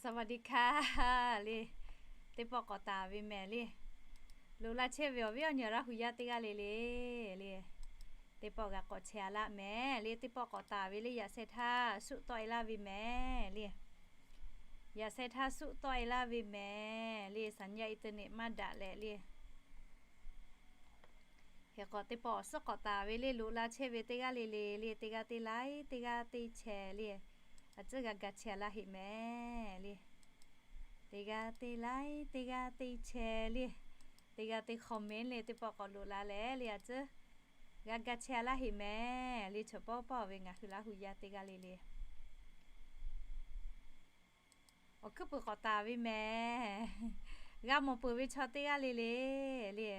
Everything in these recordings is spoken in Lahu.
สวัสดีค่ะ le. Teˇ pawˆ k'awꞈ taˍ ve mehˍ le. Loꞈ la chehˇ ve awˬ viˉ awˬ nyi Laˇ hu yaˇ teˇ g'aˇ le le le. Teˇ pawˆ g'a k'awꞈ chehˇ a laˇ mehˍ le. Teˇ pawˆ k'awꞈ taˍ ve le, yaꞈ sheh htaˇ suhˆ tawˆ e laˇ ve mehˍ le. Yaꞈ sheh htaˇ suhˆ tawˆ e laˇ ve mehˍ le. สัญญาณอินเทอร์เน็ต maˇ daꞈ leh le. Hk'e k'o teˇ pawˆ awˬ suhˉ k'awꞈ taˍ ve le, loꞈ la chehˇ ve teˇ g'aˇ le le le, teˇ g'aˇ teˇ laiˉ, teˇ g'aˇ teˇ chehˇ le. A tcuhˇ g'a ga chehˇ a laˇ heˆ mehˍ le. Teˇ g'aˇ teˇ laiˉ, teˇ g'aˇ teˇ chehˇ le. Teˇ g'aˇ teˇ comment le, teˇ pawˆ k'awꞈ loꞈ la leh le, a tcuhˇ g'a ga chehˇ a laˇ heˆ mehˍ le. Chaw pawˆ pawˆ ve ngaˬ hui Laˇ hu yaˇ teˇ g'aˇ le le. Awˬ hkuiˉ puiˍ k'awꞈ taˍ ve mehˍ. G'a mawˬ peuˬ ve chaw teˇ g'aˇ le le le.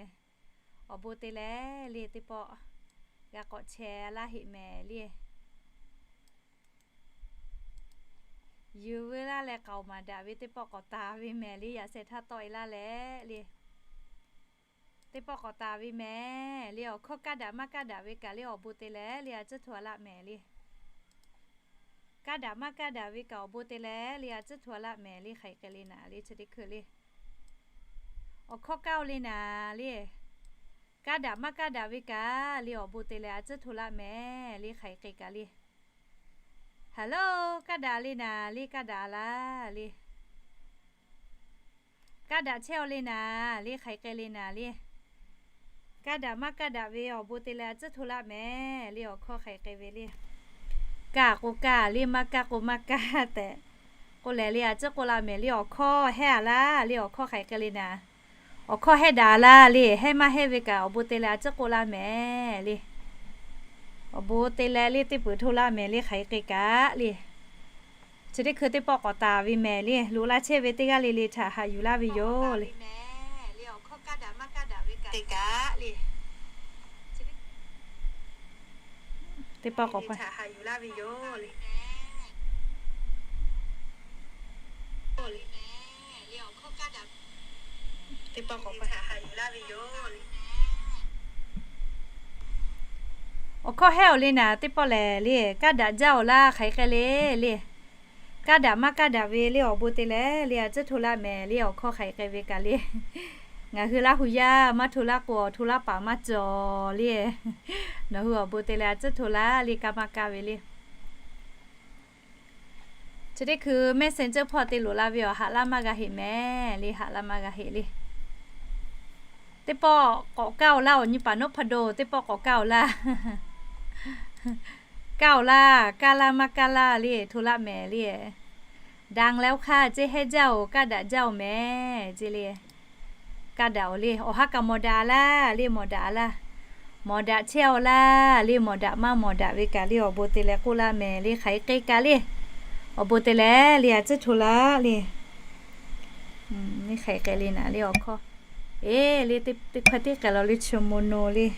Awˬ bon te leh le, teˇ pawˆ g'a k'awꞈ chehˇ a laˇ heˆ mehˍ le. Yuˬ veu laˇ leh k'aoˍ maˍ daꞈ ve teˇ pawˆ k'awꞈ taˍ ve mehˍ le, yaꞈ sheh htaˇ tawˆ e laˇ leh le. Teˇ pawˆ k'awꞈ taˍ ve mehˍ le, awˬ hkawˇ kaˇ daꞈ maˇ kaˇ daꞈ ve kaꞈ le awˬ bon te leh le, a tcuhˇ hto a laˇ mehˍ le. Kaˇ daꞈ maˇ kaˇ daꞈ ve kaꞈ awˬ bon te leh le, a tcuhˇ hto a laˇ mehˍ le, hk'aˬ hk'e le naˍ le, chi teˇ hkui le. Awˬ hkawˇ kaˇ o le naˍ le. Kaˇ daꞈ maˇ kaˇ daꞈ ve kaꞈ le awˬ bon te leh a tcuhˇ hto laˇ mehˍ le, hk'aˬ hk'e kaꞈ le. Hello, kaˇ daꞈ le naˍ le, kaˇ daꞈ a laˇ le. Kaˇ daꞈ chehˇ o le naˍ le, hk'aˬ hk'e le naˍ le. Kaˇ daꞈ maˇ kaˇ daꞈ ve awˬ bon te leh a tcuhˇ hto laˇ mehˍ le, awˬ hkawˇ hk'aˬ hk'e ve le. Kaˇ k'o kaˇ le, maˇ kaˇ k'o maˇ kaˇ tehꞈ k'oˆ leh le, a tcuhˇ k'oˆ laˇ mehˍ le, awˬ hkawˇ hehˉ a laˇ le, awˬ hkawˇ hk'aˬ hk'e le naˍ. Awˬ hkawˇ hehˉ daꞈ a laˇ le, hehˉ maˇ hehˉ ve kaꞈ awˬ bon te leh a tcuhˇ k'oˆ laˇ mehˍ le. Awˬ bon te leh le, teˇ peuˬ hto laˇ mehˍ le, hk'aˬ hk'e kaꞈ le. Chi teˇ hkui teˇ pawˆ k'awꞈ taˍ ve mehˍ le, loꞈ la chehˇ ve teˇ g'aˇ le le htaꞈ haꞈ yuˬ laˇ ve yoˬ le. Teˇ pawˆ k'awꞈ Awˬ hkawˇ hehˉ awˬ le naˍ, teˇ pawˆ lehˬ le, kaˇ daꞈ jaˇ awˬ laˇ, hk'aˬ hk'e le le. Kaˇ daꞈ maˇ kaˇ daꞈ ve le awˬ bon te leh le, a tcuhˇ hto laˇ mehˍ le, awˬ hkawˇ hk'aˬ hk'e ve kaꞈ le. Ngaˬ hui Laˇ hu yaˇ maˇ hto laˇ k'o, awˬ hto laˇ paˍ maˇ cawˬ le. Nawˬ hui awˬ bon te leh a tcuhˇ hto laˇ le, kaˇ maˇ kaˇ ve le. Chi teˇ hkui Messenger hpawˇ te loꞈ la ve awˬ haꞈ laˇ maˇ g'a heˆ mehˍ le, haꞈ laˇ maˇ g'a heˆ le. Teˇ pawˆ k'awꞈ kaˇ awˬ laˇ, awˬ nyi paˍ nawˉ hpa do teˇ pawˆ k'awꞈ kaˇ awˬ laˇ. Kaˇ awˬ laˇ, kaˇ laˇ maˇ kaˇ laˇ le, hto laˇ mehˍ le. Daꞈ leh oˇ hk'aˇ ceˇ hehˉ jaˇ oˬ, kaˇ daꞈ jaˇ oˬ mehˍ ceˇ le. Kaˇ daꞈ oˬ le, awˬ ha kaꞈ mawˬ daꞈ a laˇ le, mawˬ daꞈ a laˇ. Mawˬ daꞈ chehˇ awˬ laˇ le, mawˬ daꞈ maˇ mawˬ daꞈ ve kaꞈ le, awˬ bon te leh k'oˆ laˇ mehˍ le, hk'aˬ hk'e kaꞈ le. Awˬ bon te leh le, a tcuhˇ hto laˇ le. Hk'aˬ hk'e le naˍ le awˬ hkawˇ. Eˬ le, teˇ hkawˇ teˇ k'ai law le, chi mo no le.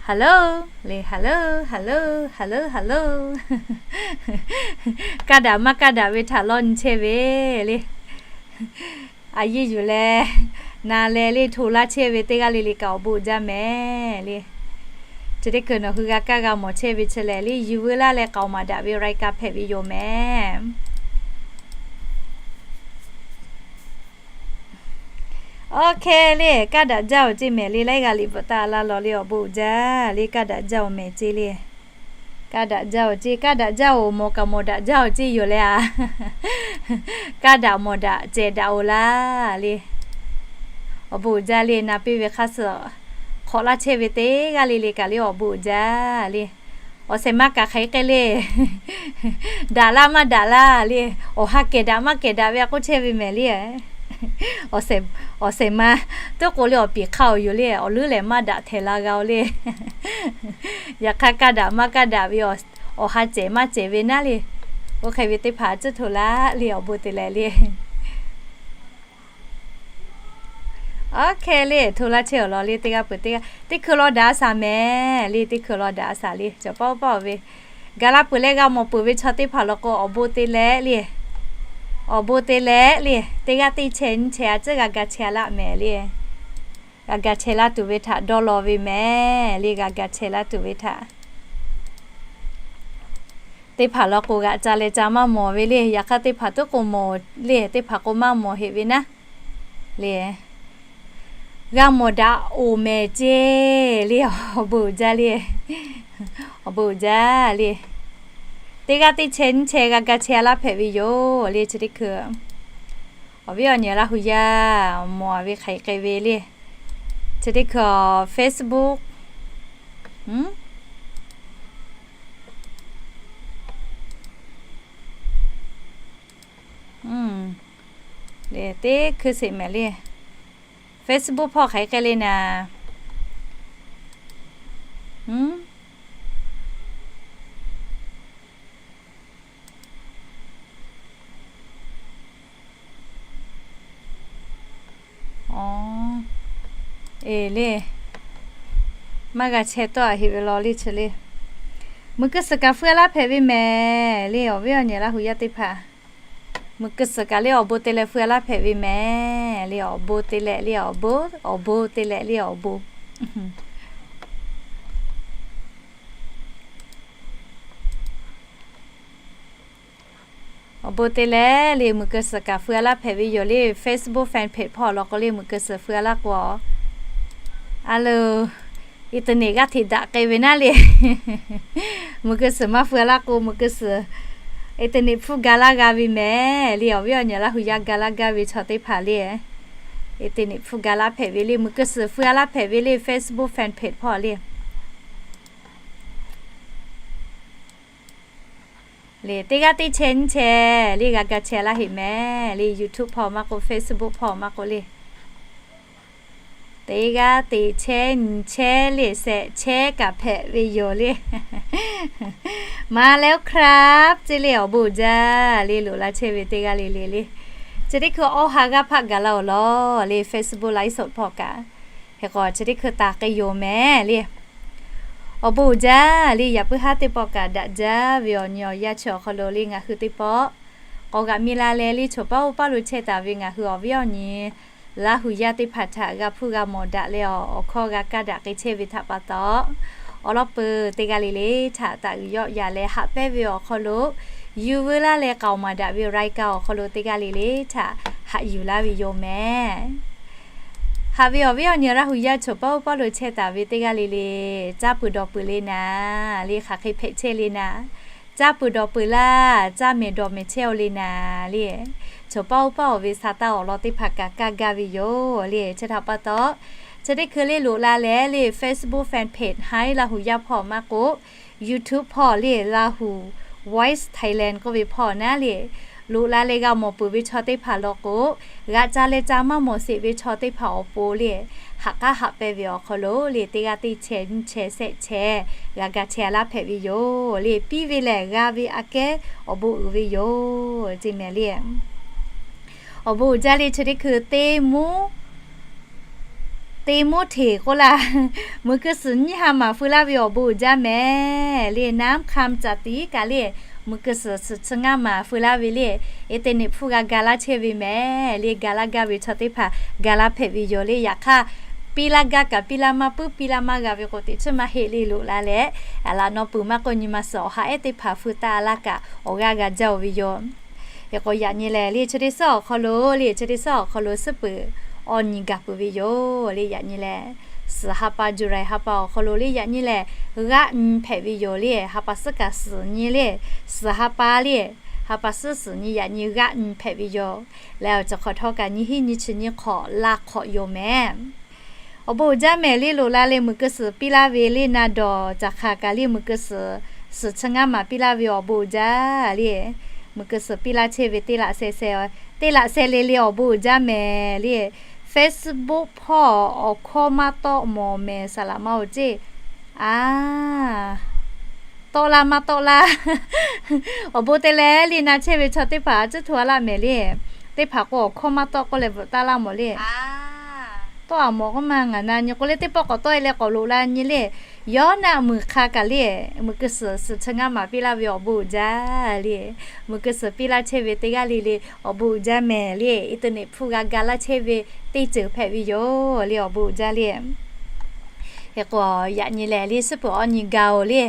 Hello le, hello, hello, hello, hello. Kaˇ daꞈ maˇ kaˇ daꞈ ve htaꞈ lawˇ nyi chehˇ ve le. A yeˇ yuˬ leh na leh le, hto laˇ chehˇ ve teˇ g'aˇ le le kaꞈ awˬ bon jaˇ mehˍ le. Chi teˇ hkui nawˬ hui g'a kaˇ g'a mawˬ chehˇ ve chi lehˬ le, yuˬ veu laˇ leh k'aoˍ maˍ daꞈ ve รายการ hpehꞈ ve yoˬ mehˍ. Oˇ hk'e le, kaˇ daꞈ jaˇ oˬ ceˇ mehˍ le, laiˉ g'aˇ liꞈ bvuhꞈ taˍ la lawˬ le, awˬ bon uiˍ jaˇ le, kaˇ daꞈ jaˇ oˬ mehˍ ceˇ le. Kaˇ daꞈ jaˇ oˬ ceˇ, kaˇ daꞈ jaˇ oˬ, mawˬ kaꞈ mawˬ daꞈ jaˇ oˬ ceˇ yoˬ leh a. Kaˇ daꞈ mawˬ daꞈ cehˬ daꞈ oˬ laˇ le. Awˬ bon uiˍ jaˇ le, na piˇ ve hk'aˇ suh hk'awꞈ laˇ chehˇ ve teˇ g'aˇ le le kaꞈ le, awˬ bon uiˍ jaˇ le. Awˬ shehˍ ma kaꞈ hk'aˬ hk'e le, daꞈ laˇ maˇ daꞈ laˇ le. Awˬ ha kehˬ daꞈ maˇ kehˬ daꞈ ve a k'oˆ chehˇ ve mehˍ le. Awˬ shehˍ ma tuˉ k'o le, awˬ piˍ hk'a oˬ yoˬ le, awˬ leuˉ lehˬ maˇ daꞈ htehˍ la g'a oˬ le. Yaꞈ hk'aˇ kaˇ daꞈ maˇ kaˇ daꞈ ve, awˬ ha cehˬ maˇ cehˬ ve naˉ le. Oˇ hk'e ve teˇ hpaˍ tcuhˇ hto laˇ le, awˬ bon te leh le. Oˇ hk'e le, hto laˇ chehˇ awˬ lawn le, teˇ g'aˇ peuˬ teˇ g'aˇ, teˇ hkui law daꞈ a shaˍ mehˍ le, teˇ hkui law daꞈ a shaˍ le, cawˬ pawˆ pawˆ ve. Gaˬ la peuˬ leh g'a mawˬ peuˬ ve chaw teˇ hpaˍ law k'o, awˬ bon te leh le. Awˬ bon te leh le, teˇ g'aˇ teˇ chehˇ nyiˇ chehˇ a tcuhˉ g'a ga chehˇ a laˇ mehˍ le. G'a ga chehˇ laˇ tuˬ ve htaꞈ dawˇ law ve mehˍ le, g'a ga chehˇ laˇ tuˬ ve htaꞈ. Teˇ hpaˍ law k'o g'aꞈ ca leh ca maˇ mawˬ ve le. Yaꞈ hk'aˇ teˇ hpaˍ tuˉ k'o mawˬ le, teˇ hpaˍ k'o maˇ mawˬ heꞈ ve naˉ le. G'a mawˬ daꞈ oˬ mehˍ ceˇ le. Awˬ bon uiˍ jaˇ le. Awˬ bon uiˍ jaˇ le. Teˇ g'aˇ teˇ chehˇ nyiˇ chehˇ g'a ga chehˇ laˇ hpehꞈ ve yoˬ le. Chi teˇ hkui awˬ viˉ awˬ nyi Laˇ hu yaˇ mawˬ ve hk'aiˍ k'ai ve le. Chi teˇ hkui Facebook le teˇ hkui sheˍ mehˍ le. Facebook hpawˇ hk'aiˍ k'ai le naˍ. Eˬ le, maˇ g'a chehˇ tawˆ a heꞈ ve law le chi le. Muiˬ keu suhˍ kaꞈ feu a laˇ hpehꞈ ve mehˍ le. Awˬ viˉ awˬ nyi Laˇ hu yaˇ teˇ hpaˍ, muiˬ keu suhˍ kaꞈ le awˬ bon te leh feu a laˇ hpehꞈ ve mehˍ le. Awˬ bon te leh le awˬ bon, awˬ bon te leh le awˬ bon. Awˬ bon te leh le muiˬ keu suhˍ kaꞈ feu a laˇ hpehꞈ ve yoˬ le. Facebook fan page hpawˇ law k'o le muiˬ keu suhˍ feu a laˇ k'o, a lo, internet g'aˇ hteꞈ daꞈ k'ai ve naˉ le. Muiˬ keu suhˍ maˇ feu a laˇ k'o muiˬ keu suhˍ internet hpfuhˇ ga laˇ g'a ve mehˍ le. Awˬ viˉ awˬ nyi Laˇ hu yaˇ ga laˇ gaˇ ve chaw teˇ hpaˍ le, internet hpfuhˇ ga laˇ hpehꞈ ve le. Muiˬ keu suhˍ feu a laˇ hpehꞈ ve le Facebook fan page hpawˇ le. Le teˇ g'aˇ teˇ chehˇ nyiˇ chehˇ le g'a ga chehˇ laˇ heꞈ mehˍ le. YouTube hpawˇ maˇ k'o Facebook hpawˇ maˇ k'o le, teˇ g'aˇ teˇ chehˇ nyiˇ chehˇ le shehˆ chehˇ kaꞈ hpehꞈ ve yoˬ le. Ma leh ครับ ceˇ le awˬ bon uiˍ jaˇ le. Loꞈ la chehˇ ve teˇ g'aˇ le le le, chi teˇ hkui awˬ ha g'aˇ hpaˆ gaˬ la awˬ lawn le Facebook live show hpawˇ kaꞈ. Hk'e k'o chi teˇ hkui taˍ k'ai yoˬ mehˍ le. Awˬ bon uiˍ jaˇ le. Yaꞈ puiˉ haˉ teˇ pawˆ kaꞈ daꞈ jaˇ ve awˬ nyi awˬ yaˇ chi awˬ hk'aw lo le ngaˬ hui teˇ pawˆ k'awꞈ g'aꞈ mi la leh le choˬ paˉ oˇ paˉ lo chehˇ taˍ ve ngaˬ hui awˬ viˉ awˬ nyi Laˇ hu yaˇ teˇ hpaˍ htaꞈ g'a hpuˇ g'a mawˬ daꞈ leh awˬ hkawˇ g'a kaˇ daꞈ k'ai chehˇ ve htaꞈ pa taw, awˬ lawn peuˬ teˇ g'aˇ le le htaꞈ taꞈ g'uiˬ yawˆ yaꞈ leh haꞈ pehnˇ ve awˬ hk'aw lo, yuˬ veu laˇ leh k'aoˍ maˍ daꞈ ve รายการ awˬ hk'aw lo teˇ g'aˇ le le htaꞈ haꞈ yuˬ laˇ ve yoˬ mehˍ. Haꞈ ve awˬ viˉ awˬ nyi Laˇ hu yaˇ choˬ paˉ oˇ paˉ lo chehˇ taˍ ve teˇ g'aˇ le le, caˇ peuˬ dawˬ peuˬ le naˍ le, hk'aˬ hk'e hpehꞈ chehˇ le naˍ, caˇ peuˬ dawˬ peuˬ laˇ, caˇ mehˍ dawˬ mehˍ chehˇ o le naˍ le, choˬ paˉ oˇ paˉ awˬ ve sa taˇ awˬ lawn teˇ hpaˍ kaꞈ kaˇ gaˇ ve yoˬ le. Chi htaꞈ pa taw, chi teˇ hkui le loꞈ la leh le Facebook fan page Haiˉ Laˇ hu yaˇ hpawˇ maˇ k'o, YouTube hpawˇ le Laˇ hu Voice Thailand k'oˆ ve hpawˇ naˉ le, loꞈ la leh g'a mawˬ peuˬ ve chaw teˇ hpaˍ law k'o, g'aꞈ ca leh ca maˇ mawˬ sheˍ ve chaw teˇ hpaˍ awˬ pon le, haꞈ k'aˉ haꞈ pehnˇ ve awˬ hk'aw lo le teˇ g'aˇ teˇ chehˇ nyiˇ chehˇ shehˆ chehˇ g'a ga chehˇ laˇ hpehꞈ ve yoˬ le. Piˇ ve lehˬ g'a ve aꞈ kehˉ awˬ bon uiˍ ve yoˬ ceˇ mehˍ le. Awˬ bon uiˍ jaˇ le. Chi teˇ hkui teˇ muˉ teˇ muˉ hteˍ k'oˆ laˇ, muiˬ keu suhˍ nyiˇ ha maˍ feu laˇ ve awˬ bon uiˍ jaˇ mehˍ le. น้ำคำ caˬ tiˉ kaꞈ le, muiˬ keu suhˍ suhˍ chi ngaˇ maˍ feu laˇ ve le, internet hpfuhˇ g'a ga laˇ chehˇ ve mehˍ le. Ga laˇ gaˇ ve chaw teˇ hpaˍ ga laˇ hpehꞈ ve yoˬ le. Yaꞈ hk'aˇ, piˇ laˇ gaˇ kaꞈ piˇ laˇ maˇ puiˉ, piˇ laˇ maˇ g'a ve k'o teꞈ chiˉ maˇ heˆ le. Loꞈ la leh, aˬ laꞈ naw peuˬ maˇ k'o nyi ma suhˍ awˬ ha ehˉ teˇ hpaˍ feu taˇ laˇ kaꞈ awˬ g'aˇ g'a jaˇ oˬ ve yoˬ. Hk'e k'o yaꞈ nyi lehˬ le chi teˇ suhˉ awˬ hk'aw lo le, chi teˇ suhˉ awˬ hk'aw lo suhˉ peuˬ awˬ nyi gaˬ peuˬ ve yoˬ le. Yaꞈ nyi lehˬ, suhˍ ha pa July ha pa awˬ hk'aw lo le yaꞈ nyi lehˬ, g'aˆ nyi hpehꞈ ve yoˬ le. Ha pa suhˉ kaꞈ suhˍ nyi le, suhˍ ha pa le, ha pa suhˉ suhˍ nyi yaꞈ nyi g'aˆ nyi hpehꞈ ve yoˬ. Leh awˬ ceuˬ hk'awꞈ htawˇ kaꞈ nyiˇ hinˉ nyiˇ chi nyiˇ hk'awꞈ la hk'awꞈ yoˬ mehˍ. Awˬ bon uiˍ jaˇ mehˍ le. Loꞈ la leh muiˬ keu suhˍ piˇ laˇ ve le na dawˬ caˬ hk'aˬ kaꞈ le muiˬ keu suhˍ, suhˍ chi ngaˇ maˍ piˇ laˇ ve awˬ bon uiˍ jaˇ le. Muiˬ keu suhˍ piˇ laˇ chehˇ ve teˇ laꞈ sheh sheh, teˇ laꞈ sheh le le awˬ bon uiˍ jaˇ mehˍ le. Facebook hpawˇ awˬ hkawˇ maˇ tawˆ mawˬ mehˍ saˍ laꞈ ma oˬ ceˇ. A, tawˆ laˇ maˇ tawˆ laˇ. Awˬ bon te leh le na chehˇ ve chaw teˇ hpaˍ a ciˉ hto a laˇ mehˍ le. Teˇ hpaˍ k'o awˬ hkawˇ maˇ tawˆ k'oˆ leh bvuhꞈ taˇ laˇ mawˬ le. Tawˆ a mawˬ k'oˆ ma ngaˬ na nyi k'o le teˇ pawˆ k'awꞈ tawˆ e leh k'awꞈ loꞈ la nyi le. Yawˇ naˆ muiˬ hk'a kaꞈ le, muiˬ keu suhˍ suhˍ chi ngaˇ maˍ piˇ laˇ ve awˬ bon uiˍ jaˇ le. Muiˬ keu suhˍ piˇ laˇ chehˇ ve teˇ g'aˇ le le awˬ bon uiˍ jaˇ mehˍ le. Internet hpfuhˇ g'a ga laˇ chehˇ ve teˇ ceuˬ hpehꞈ ve yoˬ le. Awˬ bon uiˍ jaˇ le. Hk'e k'o, yaꞈ nyi lehˬ le, suhˉ peuˬ awˬ nyi gaˬ-oˬ le,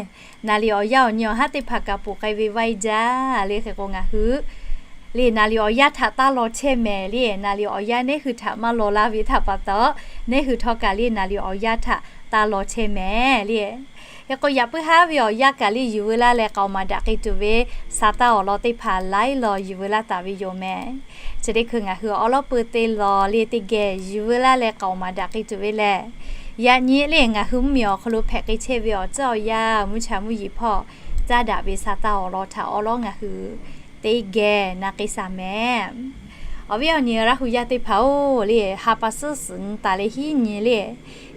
naˍ riˍ awˬ yanˇ awˬ nyi awˬ haˉ teˇ hpaˍ kaꞈ poˬ k'ai ve vaˇ e jaˇ le. Hk'e k'o, ngaˬ hui le naˍ riˍ awˬ yanˇ htaꞈ taˇ law chehˇ mehˍ le. Naˍ riˍ awˬ yanˇ neˉ hui htaꞈ maˇ law laˇ ve htaꞈ pa taw, neˉ hui htawˇ kaꞈ le naˍ riˍ awˬ yanˇ htaꞈ taˇ law chehˇ mehˍ le. Hk'e k'o, yaꞈ puiˉ haˉ ve awˬ yanˇ kaꞈ le yuˬ veu laˇ leh k'aoˍ maˍ daꞈ k'ai tuˬ ve Saˍtanˍ awˬ lawn teˇ hpaˍ laiˉ law yuˬ veu laˇ taˍ ve yoˬ mehˍ. Chi teˇ hkui ngaˬ hui awˉ lawˉ peu te law le teˇ geh yuˬ veu laˇ leh k'aoˍ maˍ daꞈ k'ai tuˬ ve lehˬ, yaꞈ nyi le ngaˬ hui mvuhˇmiˬ awˬ hk'aw lo hpehꞈ k'ai chehˇ ve awˬ tcuhˉ awˬ yanˇ mvuhˇ cha mvuhˇ yeˬ hpawˇ caˇ daꞈ ve Saˍtanˍ awˬ lawn htaꞈ awˉ lawˉ ngaˬ hui teˇ geh na k'ai shaˍ mehˍ. Awˬ viˉ awˬ nyi Laˇ hu yaˇ teˇ hpaˍ-oˬ le, ha pa suhˉ suhˍ nyi taˍ leh hiˉ nyi le,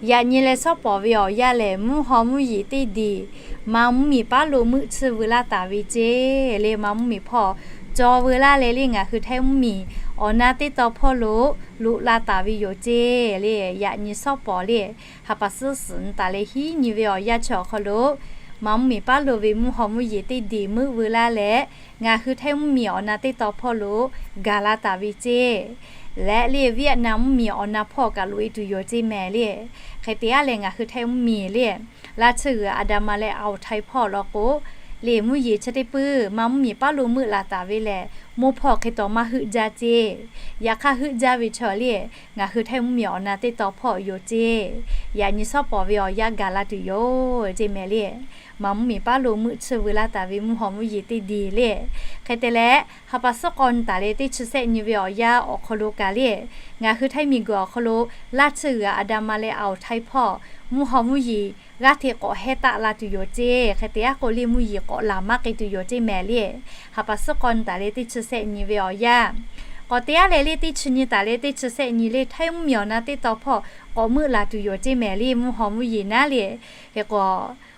yaꞈ nyi leh shawˉ pawˍ ve awˬ yanˇ lehˬ, mvuhˇ haw mvuhˇ yeˬ teˇ diˬ ma mvuhˇmiˬ paˉ lo meuˆ tsuhˇ veu laˇ taˍ ve ceˇ le. Ma mvuhˇmiˬ hpawˇ cawˬ veu laˇ leh le ngaˬ hui Htaiˇ mvuhˇmiˬ awˬ na teˇ tawn hpawˇ lo loꞈ la taˍ ve yoˬ ceˇ le. Yaꞈ nyi shawˉ pawˍ le, ha pa suhˉ suhˍ nyi taˍ leh hiˉ nyi ve awˬ yanˇ chi awˬ hk'aw lo, ma mvuhˇmiˬ paˉ lo ve mvuhˇ haw mvuhˇ yeˬ teˇ diˬ meuˆ veu laˇ leh, ngaˬ hui Htaiˇ mvuhˇmiˬ awˬ na teˇ tawn hpawˇ lo gaˬ la taˍ ve ceˇ. Leh le Vietnam mvuhˇmiˬ awˬ na hpawˇ kaꞈ loꞈ e tuˬ yoˬ ceˇ mehˍ le. Hk'e te aˉ leh ngaˬ hui Htaiˇ mvuhˇmiˬ le, Laˇ tsuhˇ g'uiˬ Adamas leh Aoˬ Htaiˇ hpawˇ law k'o, le mvuhˇ yeˬ chi teˇ puiˉ ma mvuhˇmiˬ paˉ lo meuˆ la taˍ ve lehˬ, mvuhˇ hpawˇ hk'e taw maˇ heuˆ jaˇ ceˇ. Yaꞈ hk'aˇ heuˆ jaˇ ve chaw le, ngaˬ hui Htaiˇ mvuhˇmiˬ awˬ na teˇ tawn hpawˇ yoˬ ceˇ. Yaꞈ nyi shawˉ pawˍ ve awˬ yanˇ gaˬ la tuˬ yoˬ ceˇ mehˍ le. Ma mvuhˇmiˬ paˉ lo meuˆ tsuhˇ veu laˇ taˍ ve mvuhˇ haw mvuhˇ yeˬ teˇ diˬ le. Hk'e te leh, ha pa suhˉ k'awˇ nyi taˍ leh teˇ chi sehˆ nyi ve awˬ yanˇ awˬ hk'aw lo kaꞈ le, ngaˬ hui Htaiˇ miˬguiˬ awˬ hk'aw lo Laˇ tsuhˇ g'uiˬ Adamas leh Aoˬ Htaiˇ hpawˇ mvuhˇ haw mvuhˇ yeˬ g'aˇ hteꞈ k'awꞈ heh taˆ la tuˬ yoˬ ceˇ. Hk'e te aˉ k'o le mvuhˇ yeˬ k'awꞈ laˬ maˇ k'ai tuˬ yoˬ ceˇ mehˍ le. Ha pa suhˉ k'awˇ nyi taˍ leh teˇ chi sehˆ nyi ve awˬ yanˇ k'awꞈ te aˉ leh le teˇ chi nyi taˍ leh teˇ chi sehˆ nyi le Htaiˇ mvuhˇmiˬ awˬ na teˇ tawn hpawˇ k'awꞈ meuˆ la tuˬ yoˬ ceˇ mehˍ le mvuhˇ haw mvuhˇ yeˬ naˉ le. Hk'e k'o,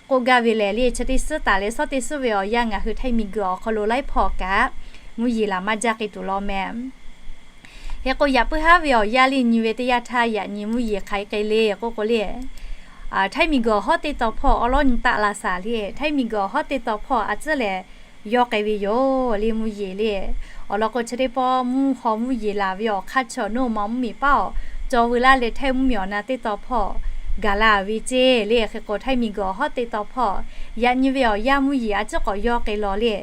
k'oˆ gaˇ ve lehˬ le chi teˇ suhˉ taˍ leh shawˉ teˇ suhˉ ve awˬ yanˇ ngaˬ hui Htaiˇ miˬguiˬ awˬ hk'aw lo laiˉ hpawˇ kaꞈ mvuhˇ yeˬ laˬ maˇ jaˇ k'ai tuˬ law mehˍ. Hk'e k'o yaꞈ puiˉ haˉ ve awˬ yanˇ le nyi ve teˇ yanˇ htaˇ yaꞈ nyi mvuhˇ yeˬ hk'aˬ hk'e le k'oˆ k'o le, Htaiˇ miˬguiˬ awˬ hawˉ teˇ tawn hpawˇ awˉ lawˉ nyi taˆ la shaˍ le. Htaiˇ miˬguiˬ awˬ hawˉ teˇ tawn hpawˇ a tcuhˉ lehˬ yawˇ k'ai ve yoˬ le mvuhˇ yeˬ le. Awˬ lawn k'o chi teˇ pawˆ mvuhˇ haw mvuhˇ yeˬ laˬ ve awˬ hk'aˇ chaw naˇ ma mvuhˇmiˬ paˉ awˬ cawˬ veu laˇ leh Htaiˇ mvuhˇmiˬ awˬ na teˇ tawn hpawˇ gaˬ la ve ceˇ le. Hk'e k'o Htaiˇ miˬguiˬ awˬ hawˉ teˇ tawn hpawˇ yaꞈ nyi ve awˬ yanˇ mvuhˇ yeˬ a tcuhˉ k'awꞈ yawˇ k'ai law le,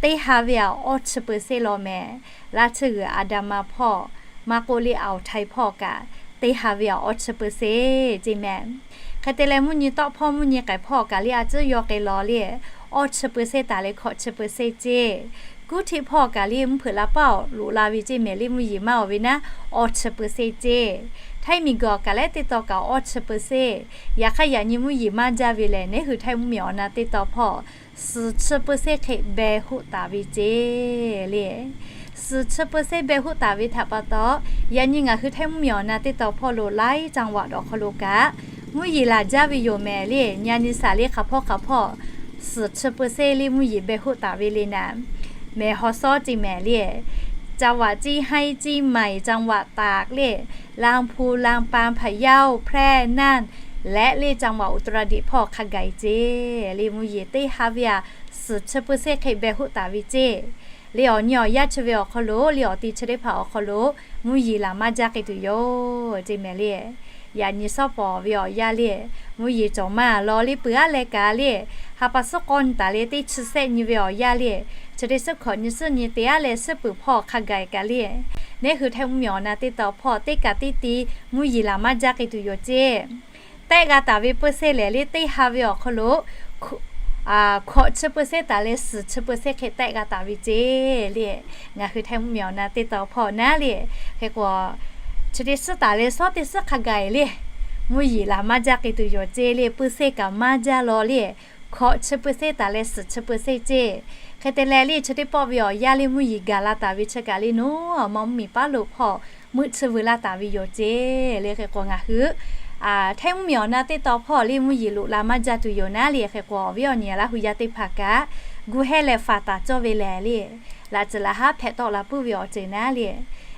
teˇ ha ve aꞈ awˇ chi peu seˇ law mehˍ. Laˇ tsuhˇ g'uiˬ Adamas hpawˇ maˇ k'oˆ le Aoˬ Htaiˇ hpawˇ kaꞈ teˇ ha ve aꞈ awˇ chi peu seˇ ceˇ mehˍ. Hk'e te leh mvuhˇ nyi tawˆ hpawˇ mvuhˇ nyi k'ai hpawˇ kaꞈ le a tcuhˉ yawˇ k'ai law le, awˇ chi peu seˇ taˍ leh hkawꞈ chi peu seˇ ceˇ. Kuˉ htiˆ hpawˇ kaꞈ le mvuhˇ hpeuꞈ la paˉ awˬ loꞈ la ve ceˇ mehˍ le mvuhˇ yeˬ maˇ awˬ ve naˉ awˇ chi peu seˇ ceˇ. Htaiˇ miˬguiˬ awˬ kaꞈ leh teˇ tawn kaꞈ awˇ chi peu seˇ. Yaꞈ hk'aˇ yaꞈ nyi mvuhˇ yeˬ maˇ jaˇ ve lehˬ neˉ hui Htaiˇ mvuhˇmiˬ awˬ na teˇ tawn hpawˇ suhˍ chi peu seˇ hk'e beh hoˆ taˍ ve ceˇ le. Suhˍ chi peu seˇ beh hoˆ taˍ ve htaꞈ pa taw, yaꞈ nyi ngaˬ hui Htaiˇ mvuhˇmiˬ awˬ na teˇ tawn hpawˇ lo laiˉ จังหวัด awˬ hk'aw lo kaꞈ mvuhˇ yeˬ laˬ jaˇ ve yoˬ mehˍ le. Nyi a nyi shaˍ le hk'aˬ hpawˇ hk'aˬ hpawˇ suhˍ chi peu seˇ le mvuhˇ yeˬ beh hoˆ taˍ ve le naˍ. Mehˬ haw sawˉ ceˇ mehˍ le, จังหวัดเชียงราย เชียงใหม่ จังหวัดตาก le, ลำพูน ลำปาง พะเยา แพร่ น่าน leh le จังหวัดอุตรดิตถ์ hpawˇ hk'a gaˬ e ceˇ le mvuhˇ yeˬ teˇ ha ve aꞈ suhˍ chi peu seˇ hk'e beh hoˆ taˍ ve ceˇ. Le awˬ nyi awˬ yanˇ chi ve awˬ hk'aw lo le awˬ ti chi teˇ hpaˍ awˬ hk'aw lo mvuhˇ yeˬ laˬ maˇ jaˇ k'ai tuˬ yoˬ ceˇ mehˍ le. Yaꞈ nyi shawˉ pawˍ ve awˬ yanˇ le mvuhˇ yeˬ cawˬ maˇ law le peuˬ aˉ leh kaꞈ le, ha pa suhˉ k'awˇ nyi taˍ leh teˇ chi sehˆ nyi ve awˬ yanˇ le, chi teˇ suhˉ hkawꞈ nyi suhˉ nyi te aˉ leh suhˉ peuˬ hpawˇ hk'a gaˬ e kaꞈ le, neˉ hui Htaiˇ mvuhˇmiˬ awˬ na teˇ tawn hpawˇ teˇ kaꞈ teˇ ti mvuhˇ yeˬ laˬ maˇ jaˇ k'ai tuˬ yoˬ ceˇ. Tehˆ g'a taˍ ve peu seˇ lehˬ le teˇ ha ve awˬ hk'aw lo hkawꞈ chi peu seˇ taˍ leh suhˍ chi peu seˇ hk'e tehˆ g'a taˍ ve ceˇ le. Ngaˬ hui Htaiˇ mvuhˇmiˬ awˬ na teˇ tawn hpawˇ naˉ le, hk'e k'o chi teˇ suhˉ taˍ leh shawˉ teˇ suhˉ hk'a gaˬ e le mvuhˇ yeˬ laˬ maˇ jaˇ k'ai tuˬ yoˬ ceˇ le. Peu seˇ kaꞈ maˇ jaˇ law le, hkawꞈ chi peu seˇ taˍ leh suhˍ chi peu seˇ ceˇ. Hk'e te leh le chi teˇ pawˆ ve awˬ yanˇ le mvuhˇ yeˬ gaˬ la taˍ ve chi kaꞈ le naˉ ma mvuhˇmiˬ paˉ lo hpawˇ meuˆ tsuhˇ veu laˇ taˍ ve yoˬ ceˇ le. Hk'e k'o ngaˬ hui Htaiˇ mvuhˇmiˬ awˬ na teˇ tawn hpawˇ le mvuhˇ yeˬ loꞈ la maˇ jaˇ tuˬ yoˬ naˉ le. Hk'e k'o awˬ viˉ awˬ nyi Laˇ hu yaˇ teˇ hpaˍ kaꞈ gu heh leh faˍ taˍ cawˇ ve lehˬ le, laꞈ tcuhˍ laꞈ haˉ hpehꞈ tawˆ la puiˉ ve awˬ ceuˬ naˉ le,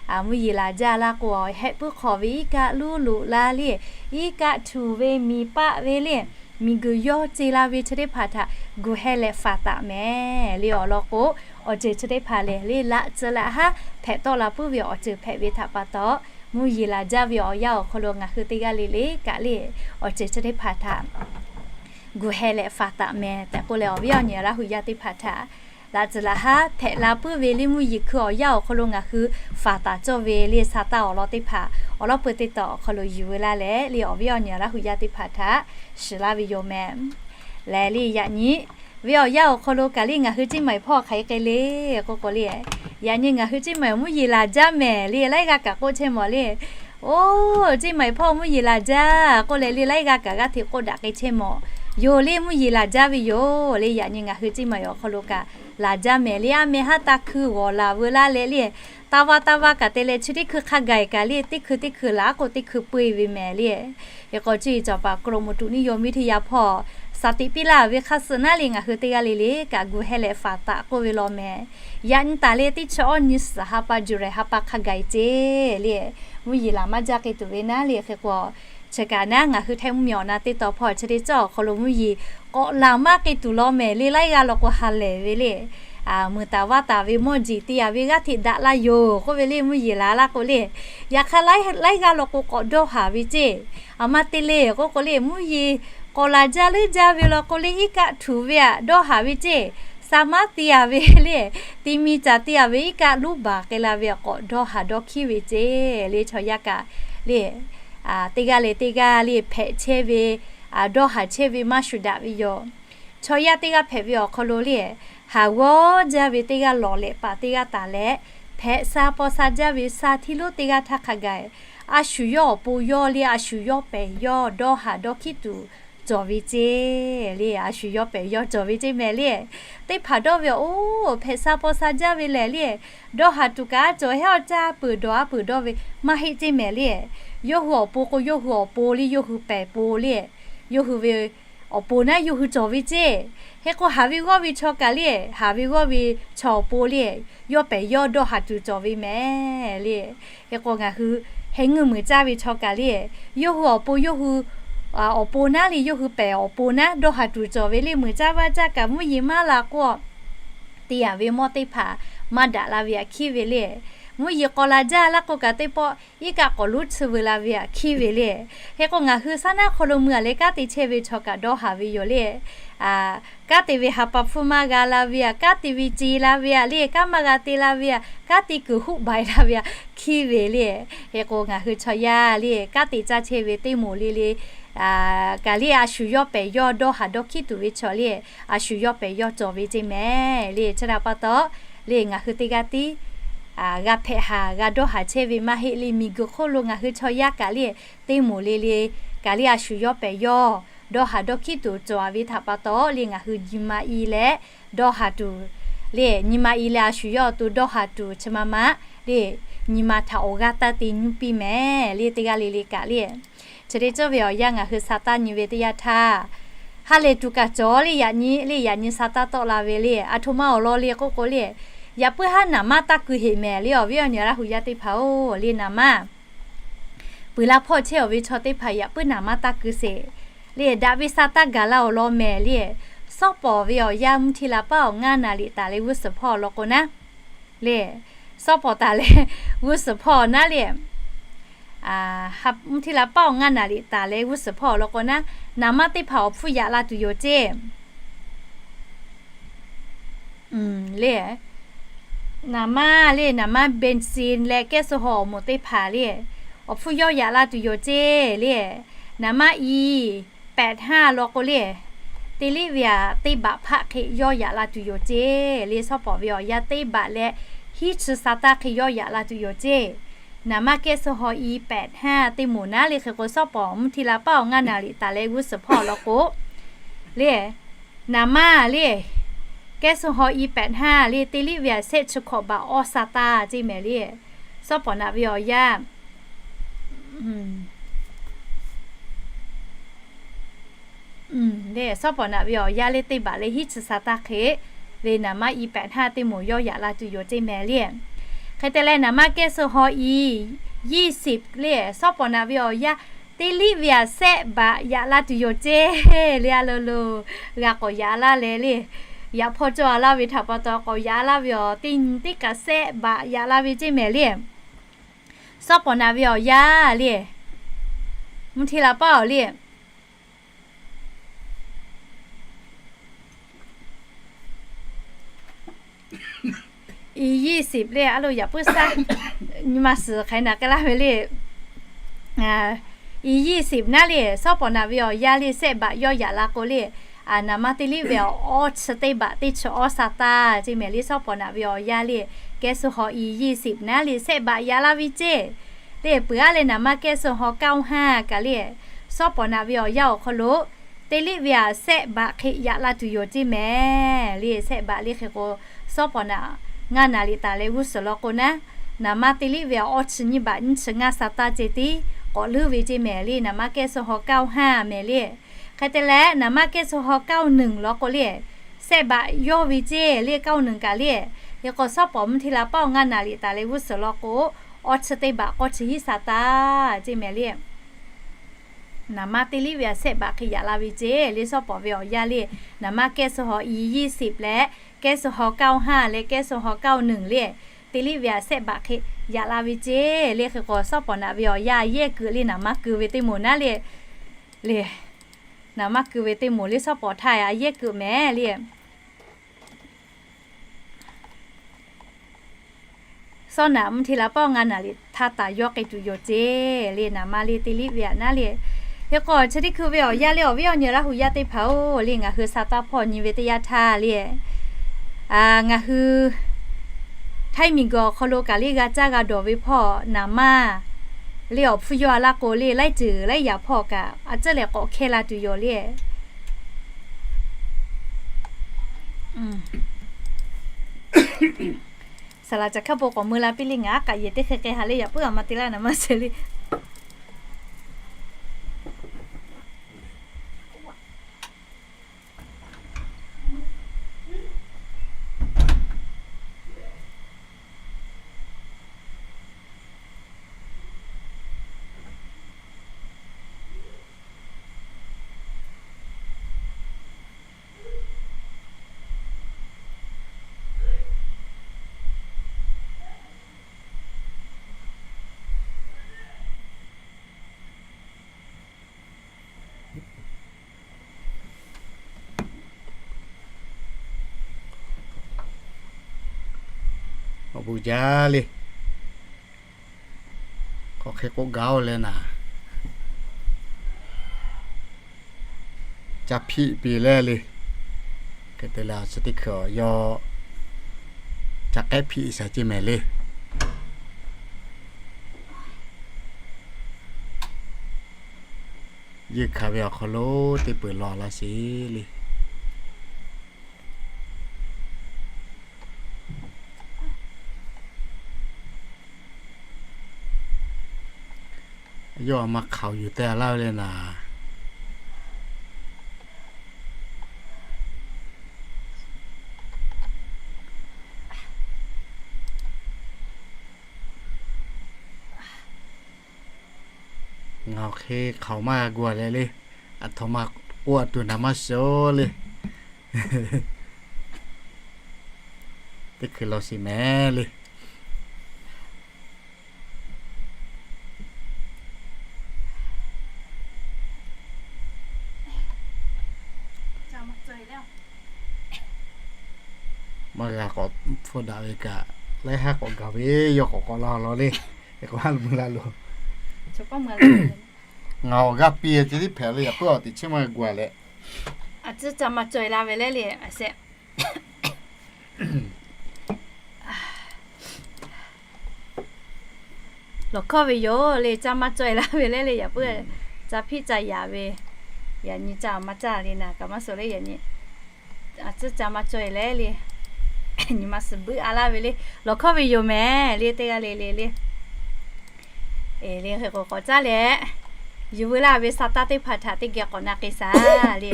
mvuhˇ yeˬ laˬ jaˇ la k'o hehˆ puiˉ hk'awꞈ ve iˉ kaˆ luˇ loꞈ la le, iˉ kaˆ htuˬ ve miˬ paˆ ve le, miˬguiˬ yawˇ ce la ve chi teˇ hpaˍ htaꞈ gu heh leh faˍ taˍ mehˍ le. Awˬ lawn k'o awˬ ceuˬ chi teˇ hpaˍ lehˬ le laꞈ tcuhˍ laꞈ haˉ hpehꞈ tawˆ la puiˉ ve awˬ ceuˬ hpehꞈ ve htaꞈ pa taw Mvuhˇ yeˬ laˬ jaˇ ve awˬ yanˇ awˬ hk'aw lo ngaˬ hui teˇ g'aˇ le le kaꞈ le, awˬ ceuˬ chi teˇ hpaˍ htaꞈ gu heh leh faˍ taˍ mehˍ tehꞈ k'oˆ leh, awˬ viˉ awˬ nyi Laˇ hu yaˇ teˇ hpaˍ htaꞈ laꞈ tcuhˍ laꞈ haˉ hpehꞈ la puiˉ ve le. Mvuhˇ yeˬ hkui awˬ yanˇ awˬ hk'aw lo ngaˬ hui faˍ taˍ cawˇ ve le, sa taˇ awˬ lawn teˇ hpaˍ awˬ lawn peu teˇ tawꞈ awˬ hk'aw lo yuˬ ve laˇ leh le, awˬ viˉ awˬ nyi Laˇ hu yaˇ teˇ hpaˍ htaꞈ shiˍ laˇ ve yoˬ mehˍ. Lehˬ le, yaꞈ nyi ve awˬ yanˇ awˬ hk'aw lo kaꞈ le, ngaˬ hui Ceˇ maiˍ hpawˇ hk'aˬ hk'e le k'oˆ k'o le, yaꞈ nyi ngaˬ hui Ceˇ maiˍ mvuhˇ yeˬ laˬ jaˇ mehˍ le, laiˉ g'aˇ kaꞈ k'oˆ chehˇ mawˬ le. Oˇ, Ceˇ maiˍ hpawˇ mvuhˇ yeˬ laˬ jaˇ k'oˆ leh le, laiˉ g'aˇ kaꞈ g'aˇ hteꞈ k'oˆ daꞈ k'ai chehˇ mawˬ yoˬ le. Mvuhˇ yeˬ laˬ jaˇ ve yoˬ le. Yaꞈ nyi ngaˬ hui Ceˇ maiˍ awˬ hk'aw lo kaꞈ laˬ jaˇ mehˍ le. A meh haˉ taˇ hkui g'awˬ laˬ veu laˇ leh le, taˇ vaˇ taˇ vaˇ kaꞈ te leh chi teˇ hkui hk'a gaˬ kaꞈ le, teˇ hkui teˇ hkui laˬ k'o teˇ hkui peu-e ve mehˍ le. Hk'e k'o, cuˇ yiˍ cawˬ paˍ กรมอุตุนิยมวิทยา hpawˇ saˍ tiꞈ piˇ laˇ ve hk'a suh naˉ le, ngaˬ hui teˇ g'aˇ le le kaꞈ gu heh leh faˍ taˍ k'oˆ ve law mehˍ. Yaꞈ nyi taˍ leh teˇ chi awˇ nyi suhˍ ha pa July ha pa hk'a gaˬ ceˇ le, mvuhˇ yeˬ laˬ maˇ jaˇ k'ai tuˬ ve naˉ le. Hk'e k'o, chi kaꞈ naˉ ngaˬ hui Htaiˇ mvuhˇ miˬ awˬ na teˇ taw hpawˇ chi teˇ cawˇ awˬ hk'aw lo mvuhˇ yeˬ k'awꞈ laˬ maˇ k'ai tuˬ law mehˍ le, laiˉ g'aˇ law k'o ha lehˬ ve le. Muiˬ taˍ vaˇ taˍ ve mawˇ jeˬ te yaꞈ ve g'aˇ hteꞈ daꞈ la yoˬ k'oˆ ve le, mvuhˇ yeˬ laˬ laˇ k'o le. Yaꞈ hk'aˇ laiˉ g'aˇ law k'o k'awꞈ dawˇ haˍ ve ceˇ. A ma te le k'oˆ k'o le, mvuhˇ yeˬ k'awꞈ laˬ jaˇ leuˉ jaˇ ve law k'o le, iˉ kaˆ htuꞈ ve aꞈ dawˇ haˍ ve ceˇ. Sa maˉ te yaꞈ ve le, ti mi caˬ te yaꞈ ve iˉ kaˆ luˉ baˬ k'ai la ve k'awꞈ dawˇ haˍ dawˇ hkiˉ ve ceˇ le. Chaw yaˇ kaꞈ le, teˇ g'aˇ leh teˇ g'aˇ le hpehꞈ chehˇ ve, dawˇ haˍ chehˇ ve maˇ shuˍ daꞈ ve yoˬ. Chaw yaˇ teˇ g'aˇ hpehꞈ ve awˬ hk'aw lo le, haˍ g'awˇ jaˇ ve teˇ g'aˇ lawˬ lehꞈ paˍ teˇ g'aˇ taˍ leh, hpehꞈ sa paw sa jaˇ ve sa htiˇ lonˉ teˇ g'aˇ htaˇ hk'a gaˬ, a shu yawˇ awˬ pon yawˇ le a shu yawˇ pehˍ yawˇ dawˇ haˍ dawˇ hkiˉ tuˬ cawˬ ve ceˇ le. A shu yawˇ pehˍ yawˇ cawˬ ve ceˇ mehˍ le. Teˇ hpaˍ dawˇ ve, oˇ, hpehꞈ sa paw sa jaˇ ve lehˬ le, dawˇ haˍ tuˬ kaꞈ a cawˬ hehˉ awˬ caˇ peuˬ dawˬ a peuˬ dawˇ ve maˇ heˆ ceˇ mehˍ le. Yawˇ hui awˬ pon k'o yawˇ hui awˬ pon le, yawˇ hui pehˍ pon le, yawˇ hui ve awˬ pon naˉ yawˇ hui cawˬ ve ceˇ. Hk'e k'o, haˍ ve g'awˇ ve chaw kaꞈ le, haˍ ve g'awˇ ve chaw awˬ pon le, yawˇ pehˍ yawˇ dawˇ haˍ tuˬ cawˬ ve mehˍ le. Hk'e k'o, ngaˬ hui heh ngeuˇ meunˍ caˇ ve chaw kaꞈ le, yawˇ hui awˬ pon yawˇ hui awˬ pon naˉ le, yawˇ hui pehˍ awˬ pon naˉ dawˇ haˍ tuˬ cawˬ ve le. Meuˍ caˇ vaˇ caˇ kaꞈ mvuhˇ yeˬ maˇ la k'o, te yaꞈ ve mawˇ teˇ hpaˍ maˇ daꞈ la ve aꞈ hkiˉ ve le. Mvuhˇ yeˬ k'awꞈ laˬ jaˇ laˇ k'o kaꞈ teˇ pawˆ iˉ kaˆ k'awꞈ luˉ tsuhˇ veu la ve aꞈ hkiˉ ve le. Hk'e k'o, ngaˬ hui saˉ naˉ hk'aw lo mui-a leh kanˉ te chehˇ ve chaw kaꞈ dawˇ haˍ ve yoˬ le. Kanˉ te ve ha pa hpfuhˇ maˇ g'a la ve aꞈ, kanˉ te ve ce la ve aꞈ le, kanˉ maˇ g'a te la ve aꞈ, kanˉ te kuiˬ huˆ bai la ve aꞈ hkiˉ ve le. Hk'e k'o, ngaˬ hui chaw yaˇ le kanˉ te caˇ chehˇ ve teˇ moˍ le le kaꞈ le, a shu yawˇ pehˍ yawˇ dawˇ haˍ dawˇ hkiˉ tuˬ ve chaw le, a shu yawˇ pehˍ yawˇ cawˬ ve ceˇ mehˍ le. Chi htaꞈ pa taw le, ngaˬ hui teˇ g'aˇ tiˉ g'a hpehꞈ haˍ g'a dawˇ haˍ chehˇ ve maˇ heˆ le. Miˬguiˬ hk'oˆ lo ngaˬ hui chaw yaˇ kaꞈ le, teˇ moˍ le le kaꞈ le, a shu yawˇ pehˍ yawˇ dawˇ haˍ dawˇ hkiˉ tuˬ cawˬ ve htaꞈ pa taw le, ngaˬ hui nyi ma i leh dawˇ haˍ tuˬ le, nyi ma i leh a shu yawˇ awˬ to dawˇ haˍ tuˬ chi ma ma le, nyi ma htaꞈ awˬ g'aˇ taˇ te nyuˇ piˇ mehˍ le. Teˇ g'aˇ le le kaꞈ le, chi teˇ cawˇ ve awˬ yanˇ ngaˬ hui sa taˇ nyi ve teˇ yanˇ htaˇ, ha lehˬ tuˬ kaꞈ cawˬ le. Yaꞈ nyi le, yaꞈ nyi sa taˇ tawˆ la ve le, a htoꞈ ma awˬ lawn le k'oˆ k'o le, yaꞈ puiˉ haˉ naˍ manˇ taˇ keu heꞈ mehˍ le. Awˬ viˉ awˬ nyi Laˇ hu yaˇ teˇ hpaˍ-oˬ le, naˍ manˇ peuˬ la hpawˇ chehˇ-aˬ ve chaw teˇ hpaˍ yaꞈ puiˉ naˍ manˇ taˇ keu sheˍ le. Daꞈ ve sa taˇ gaˬ la awˬ lawn mehˍ le. Sawˉ pawˍ ve awˬ yanˇ mvuhˇ hti la paˉ awˬ ngaˇ naˍ riˍ taˍ leh g'uˇ suhˍ hpawˇ awˬ lawn k'o naˉ le, sawˉ pawˍ taˍ leh g'uˇ suhˍ hpawˇ naˉ le, mvuhˇ hti la paˉ awˬ ngaˇ naˍ riˍ taˍ leh g'uˇ suhˍ hpawˇ awˬ lawn k'o naˉ, naˍ manˇ teˇ hpaˍ awˬ hpfuhˇ yaꞈ la tuˬ yoˬ ceˇ le. Naˍ manˇ le, naˍ manˇ เบนซิน leh แก๊สโซฮอล์ awˬ moˍ teˇ hpaˍ le, awˬ hpfuhˇ yawˇ yaꞈ la tuˬ yoˬ ceˇ le. Naˍ manˇ i แปดห้า law k'o le, teˇ liˉ ve aꞈ teˇ baꞈ hpaˆ hk'e yawˇ yaꞈ la tuˬ yoˬ ceˇ le. Sawˉ pawˍ ve awˬ yanˇ teˇ baꞈ leh hiˉ chi sa taˇ hk'e yawˇ yaꞈ la tuˬ yoˬ ceˇ. Naˍ manˇ แก๊สโซฮอล์ i แปดห้า teˇ moˍ naˉ le. Hk'e k'o, sawˉ pawˍ mvuhˇ hti la paˉ awˬ ngaˇ naˍ riˍ taˍ leh g'uˇ suhˍ hpawˇ awˬ lawn k'o le, naˍ manˇ le, แก๊สโซฮอล์ i แปดห้า le, teˇ liˉ ve aꞈ shehˆ chi hkawꞈ baꞈ awˇ sa taˇ ceˇ mehˍ le. Sawˉ pawˍ naꞈ ve awˬ yanˇ le, sawˉ pawˍ naꞈ ve awˬ yanˇ le teˇ baꞈ leh hiˉ chi sa taˇ hk'e le, naˍ manˇ i แปดห้า teˇ moˍ yawˇ yaꞈ la tuˬ yoˬ ceˇ mehˍ le. Hk'e te leh, naˍ manˇ แก๊สโซฮอล์ i ยี่สิบ le, sawˉ pawˍ naꞈ ve awˬ yanˇ teˇ liˉ ve aꞈ shehˆ baꞈ yaꞈ la tuˬ yoˬ ceˇ le. A lo lo, g'a k'awꞈ yaꞈ laˇ leh le, yaꞈ hpawˇ cawˇ a laˇ ve htaꞈ pa taw k'awꞈ yaꞈ laˇ ve awˬ teˇ nyi teˇ kaꞈ shehˆ baꞈ yaꞈ la ve ceˇ mehˍ le. Sawˉ pawˍ naꞈ ve awˬ yanˇ le, mvuhˇ hteˇ la paˇ awˬ le, อียี่สิบ le, a lo yaꞈ puiˉ saˉ, nyi ma suhˍ hk'aˬ hk'e naꞈ k'ai laˇ ve le. อียี่สิบ naˉ le, sawˉ pawˍ naꞈ ve awˬ yanˇ le, sehˆ baꞈ yawˇ yaꞈ la k'o le, naˍ ma teˇ liˇ ve awˬ awˇ chi teˇ baꞈ teˇ chi awˇ sa taˇ ceˇ mehˍ le. Sawˉ pawˍ naꞈ ve awˬ yanˇ le, แก๊สโซฮอล์ อียี่สิบ naˉ le, sehˆ baꞈ yaꞈ la ve ceˇ le. Peuˬ aˉ leh naˍ ma แก๊สโซฮอล์ เก้าห้า kaꞈ le, sawˉ pawˍ naꞈ ve awˬ yanˇ awˬ hk'aw lo teˇ liˇ ve aꞈ sehˆ baꞈ hk'e yaꞈ la tuˬ yoˬ ceˇ mehˍ le. Sehˆ baꞈ le hk'e k'o, sawˉ pawˍ naꞈ ngaˇ naˍ liꞈ taˍ leh g'uˇ suhˍ law k'o naˉ, naˍ ma teˇ liˇ ve awˬ awˇ chi nyiˇ baꞈ nyiˇ chi ngaˇ sa taˇ ceˇ tiˉ k'awꞈ leuˉ ve ceˇ mehˍ le. Naˍ ma แก๊สโซฮอล์ เก้าห้า mehˍ le. Hk'e te leh naˍ ma แก๊สโซฮอล์ เก้าหนึ่ง law k'o le, sehˆ baꞈ yawˇ ve ceˇ le, เก้าหนึ่ง kaꞈ le. Hk'e k'o sawˉ pawˍ mvuhˇ hteˇ la paˇ awˬ ngaˇ naˍ liꞈ taˍ leh g'uˇ suhˍ law k'o, awˇ chi teˇ baꞈ k'awˇ chi hiˉ sa taˇ ceˇ mehˍ le. Naˍ ma teˇ liˇ ve aꞈ sehˆ baꞈ hk'e yaꞈ la ve ceˇ le. Sawˉ pawˍ ve awˬ yanˇ le, naˍ ma แก๊สโซฮอล์ อียี่สิบ leh แก๊สโซฮอล์ เก้าห้า leh แก๊สโซฮอล์ เก้าหนึ่ง le, teˇ liˇ ve aꞈ sehˆ baꞈ hk'e yaꞈ la ve ceˇ le. Hk'e k'o sawˉ pawˍ naꞈ ve awˬ yanˇ yehˇ kuiˬ le, naˍ ma keu ve teˇ moˍ naˉ le, le, naˍ ma keu ve teˇ moˍ le, sawˉ pawˍ htaˇ aꞈ yehˇ kuiˬ mehˍ le. Sawˉ naꞈ mvuhˇ hteˇ la paˇ ngaˇ naˍ liꞈ htaˇ taˍ yawˇ k'ai tuˬ yoˬ ceˇ le. Naˍ ma le teˇ liˇ ve aꞈ naˉ le. Hk'e k'o chi teˇ hkui ve awˬ yanˇ le, awˬ viˉ awˬ nyi Laˇ hu yaˇ teˇ hpaˍ-oˬ le, ngaˬ hui sa taˇ hpawˇ nyi ve teˇ yanˇ htaˇ le, ngaˬ hui Htaiˇ miˬguiˬ awˬ hk'aw lo kaꞈ le g'a caˇ g'a dawˬ ve hpawˇ naˍ ma le awˬ hpfuhˇ yawˇ a laˇ k'o le, laiˉ ceuˬ laiˉ yaꞈ hpawˇ kaꞈ a ciˉ lehˬ k'awꞈ hkehˇ la tuˬ yoˬ le. Saˍ laˍ caˬ hkaˇ bon k'awꞈ mui la piˇ le, ngaˬ aˉ k'aꞈ yehˬ teˇ hk'e hk'e ha le, yaꞈ puiˉ aꞈ ma te laˇ naˍ ma sheh le. Awˬ bon jaˇ le. K'awꞈ hk'e k'oˆ gaˇ-oˬ leh naˍ, ca hpiˆ piˇ leh le. Hk'e te leh chi teˇ hkui yawˇ ca k'ehˉ hpiˆ shaˍ ceˇ mehˍ le. Yeunˇ hkanˍ ve awˬ hk'aw lo teˇ peuˬ lawˬ la sheˍ le. Yawˇ aꞈ ma hk'aoˍ yuˬ teh laˇ ve le naˍ. Ngaˬ awˬ hk'e hk'aoˍ maˇ g'a gu-a leh le. Aˬ htoꞈ ma k'oˆ a tuˬ naˍ maˇ shiˍ-oˬ le. Teˇ hkui lawˬ sheˍ mehˍ le. Maˇ g'a k'awꞈ hpfuhˇ daꞈ ve kaꞈ, laiˉ haˉ k'awꞈ gaˬ ve, yawˇ k'awꞈ k'awꞈ la law le. K'awꞈ ha mui la loˬ. Ngaˬ awˬ g'aˇ piˇ ce tiˉ hpehꞈ le, yaꞈ puiˉ awˬ teꞈ chiˉ maˇ g'a gu-a leh. A ciˉ ca ma cawˬ-e la ve leh le, a sheh. Lawˬ hkawˇ ve yoˬ le, ca maˇ cawˬ-e laˇ ve leh le, yaꞈ puiˉ ca hpiˆ ca yaꞈ ve, yaꞈ nyi ca maˇ caˇ le naˍ, kaꞈ maˇ suh le yaꞈ nyi. A ciˉ ca maˇ cawˬ-e leh le, nyi ma suhˍ buiˉ a laˇ ve le. Lawˬ hkawˇ ve yoˬ mehˍ le, teˇ g'aˇ le le le. Eˬ le, hk'e k'o k'awꞈ caˇ leh, yuˬ veu laˇ ve sa taˇ teˇ hpaˍ htaꞈ teˇ geh k'awꞈ na k'ai shaˍ le.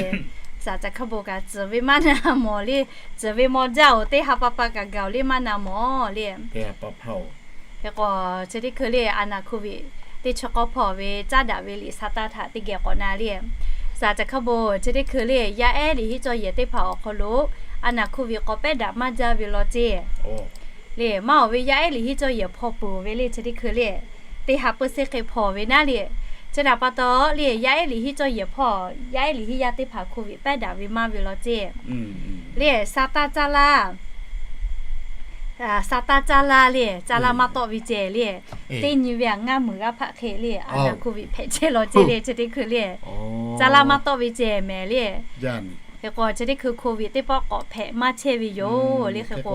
Saˍ caˬ hkaˇ bon kaꞈ tcuhˍ ve maˇ na mawˬ le, tcuhˍ ve maw jaˇ-oˬ, teˇ ha pa pa kaꞈ gaˬ-oˬ le, maˇ na mawˬ le. Hk'e k'o chi teˇ hkui le, a naˍ hkuˇ ve teˇ chi k'awˇ hpawˇ ve caˉ daꞈ ve liꞈ sa taˇ htaꞈ teˇ geh k'awꞈ na le. Saˍ caˬ hkaˇ bon chi teˇ hkui le, yaˇ ehˉ liꞈ henˇ cawˇ yehˬ teˇ hpaˍ awˬ hk'aw lo a naˍ hkuˇ ve k'awꞈ pehˉ daꞈ maˇ jaˇ ve law ceˇ le. Maˇ awˬ ve yaˇ ehˉ liꞈ henˇ cawˇ yehˬ hpawˇ peuˬ ve le, chi teˇ hkui le. teˇ ha peuˇ sehˉ hk'e hpawnˬ ve naˉ le. Chi htaꞈ pa taw le, yaˇ ehˉ liꞈ hiˉ cawˇ yehˬ hpawˇ, yaˇ ehˉ liꞈ hiˉ yaˇ teˇ hpaˍ hk'oˆ viꞈ pehˉ daꞈ ve maˇ ve law ceˇ. Le, sa taˇ caˇ laˇ, sa taˇ caˇ laˇ le, caˇ laˇ maˇ tawˆ ve ceh le. Teˇ nyi ve aꞈ ngaˇ meuˍ g'aˇ hpaˆ hk'e le, a naˍ hk'oˆ viꞈ hpehꞈ chehˇ law ceˇ le, chi teˇ hkui le, caˇ laˇ maˇ tawˆ ve ceh mehˍ le. Hk'e k'o chi teˇ hkui hk'oˆ viꞈ teˇ pawˆ k'awꞈ hpehꞈ maˇ chehˇ ve yoˬ le. Hk'e k'o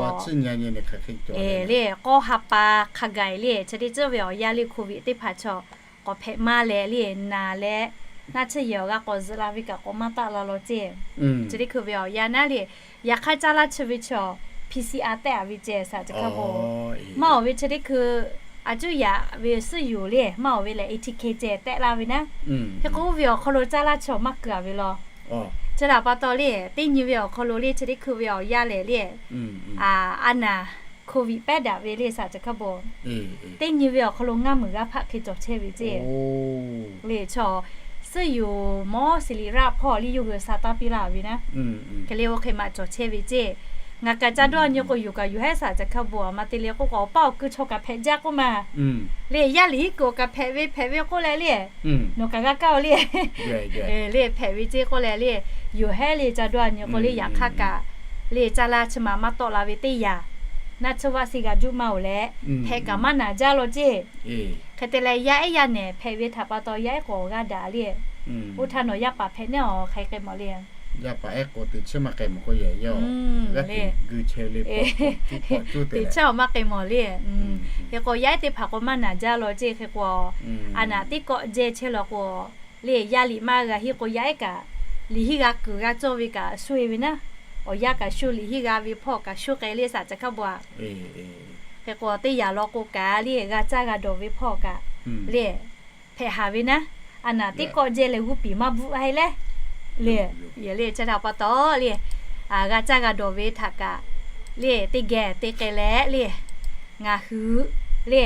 le, k'awˇ ha pa hk'a gaˬ le, chi teˇ ceuˬ ve awˬ yaˇ le hk'oˆ viꞈ teˇ hpaˍ chaw k'awꞈ hpehꞈ maˇ leh le, naˍ leh naˆ tsuhˇ yehˬ awˬ g'a k'awꞈ zuhꞈ la ve kaꞈ k'awꞈ maˇ taˆ la law ceˇ. Chi teˇ hkui ve awˬ yaˇ naˉ le, yaꞈ hk'aˇ caˇ laˇ chi ve chaw P C R tehˆ a ve ceh saˍ ca hkaˇ bon. Maˇ awˬ ve chi teˇ hkui a cuˇ yaꞈ ve suhˉ yoˬ le, maˇ awˬ ve lehˬ A T K ceh tehˆ laˇ ve naˉ. Hk'e k'o oˇ ve awˬ hk'aw lo caˇ laˇ chi awˬ maˇ keu a ve law. Chi htaꞈ pa taw le, teˇ nyi ve awˬ hk'aw lo le chi teˇ hkui ve awˬ yaˇ lehˬ le, a naˍ hk'oˆ viꞈ pehˉ daꞈ ve le saˍ ca hkaˇ bon. Teˇ nyi ve awˬ hk'aw lo ngaˇ meuˍ g'aˇ hpaˆ hk'e cawˬ chehˇ ve ceˇ. Le chaw suhˉ yoˬ mawˇ Siˍliˍraˆ hpawˇ liˇ yawˇ hui sa taˇ piˇ laˇ ve naˉ. Hk'e le oˇ hk'e maꞈ cawˬ chehˇ ve ceˇ. Ngaˬ kaꞈ ca dawˇ a nyi k'o yoˬ kaꞈ yoˬ hehˉ saˍ ca hkaˇ bon a ma te le k'oˆ k'o, awˬ paˇ awˬ ku chaw kaꞈ hpehꞈ jaˇ k'oˆ ma. Le yaˇ liꞈ hiˉ kuiˬ awˬ kaꞈ hpehꞈ ve hpehꞈ ve k'oˆ leh le, nawˬ kaꞈ g'a kaˇ o le. Le hpehꞈ ve ceˇ k'oˆ leh le, yoˬ hehˉ le ca dawˇ a nyi k'o le yaꞈ hk'aˇ kaꞈ le caˇ laˇ chi ma maˇ tawˆ la ve teˇ yanˇ, naˆ tsuhˇ vaˆ siˉ g'a juˇ maˇ oˬ leh, hpehꞈ kaꞈ maˇ naˍ jaˇ law ceˇ. Hk'e te leh yaˇ ehˉ yaˇ nehˬ hpehꞈ ve htaꞈ pa taw yaˇ ehˉ k'awꞈ g'aˇ daꞈ le. Oˇ htaˇ nawˬ yaˇ paˍ hpehꞈ neˉ awˬ hk'aˬ hk'e mawˬ le. Yaˇ paˍ ehˉ k'o teꞈ chiˉ maˇ k'ai mawˬ k'oˆ yehˬ yaˇ, g'aˇ teꞈ gui chehˇ ve le, teꞈ chiˉ awˬ maˇ k'ai mawˬ le. Hk'e k'o yaˇ ehˉ teˇ hpaˍ k'o maˇ naˍ jaˇ law ceˇ. Hk'e k'o a naˍ teˇ kawˆ jehˇ chehˇ law k'o le, yaˇ liꞈ maˇ g'a hiˆ k'o yaˇ ehˉ kaꞈ liꞈ hiˉ g'a kuiˬ g'a cawˇ ve kaꞈ shu e ve naˉ. Awˬ yaˇ kaꞈ shu liꞈ hiˉ g'a ve hpawˇ kaꞈ shu k'ai le saˍ ca hkaˇ bon a. Hk'e k'o teˇ yanˇ law k'o kaꞈ le g'a caˇ g'a dawˬ ve hpawˇ kaꞈ le hpehꞈ haˍ ve naˉ. A naˍ teˇ kawˆ jehˇ leh g'uˇ piˍ maˇ bvuhˆ a e leh le, yehˬ le chi htaꞈ pa taw le, g'a caˇ g'a dawˬ ve htaꞈ kaꞈ le teˇ geh te k'ai leh le, ngaˬ hui le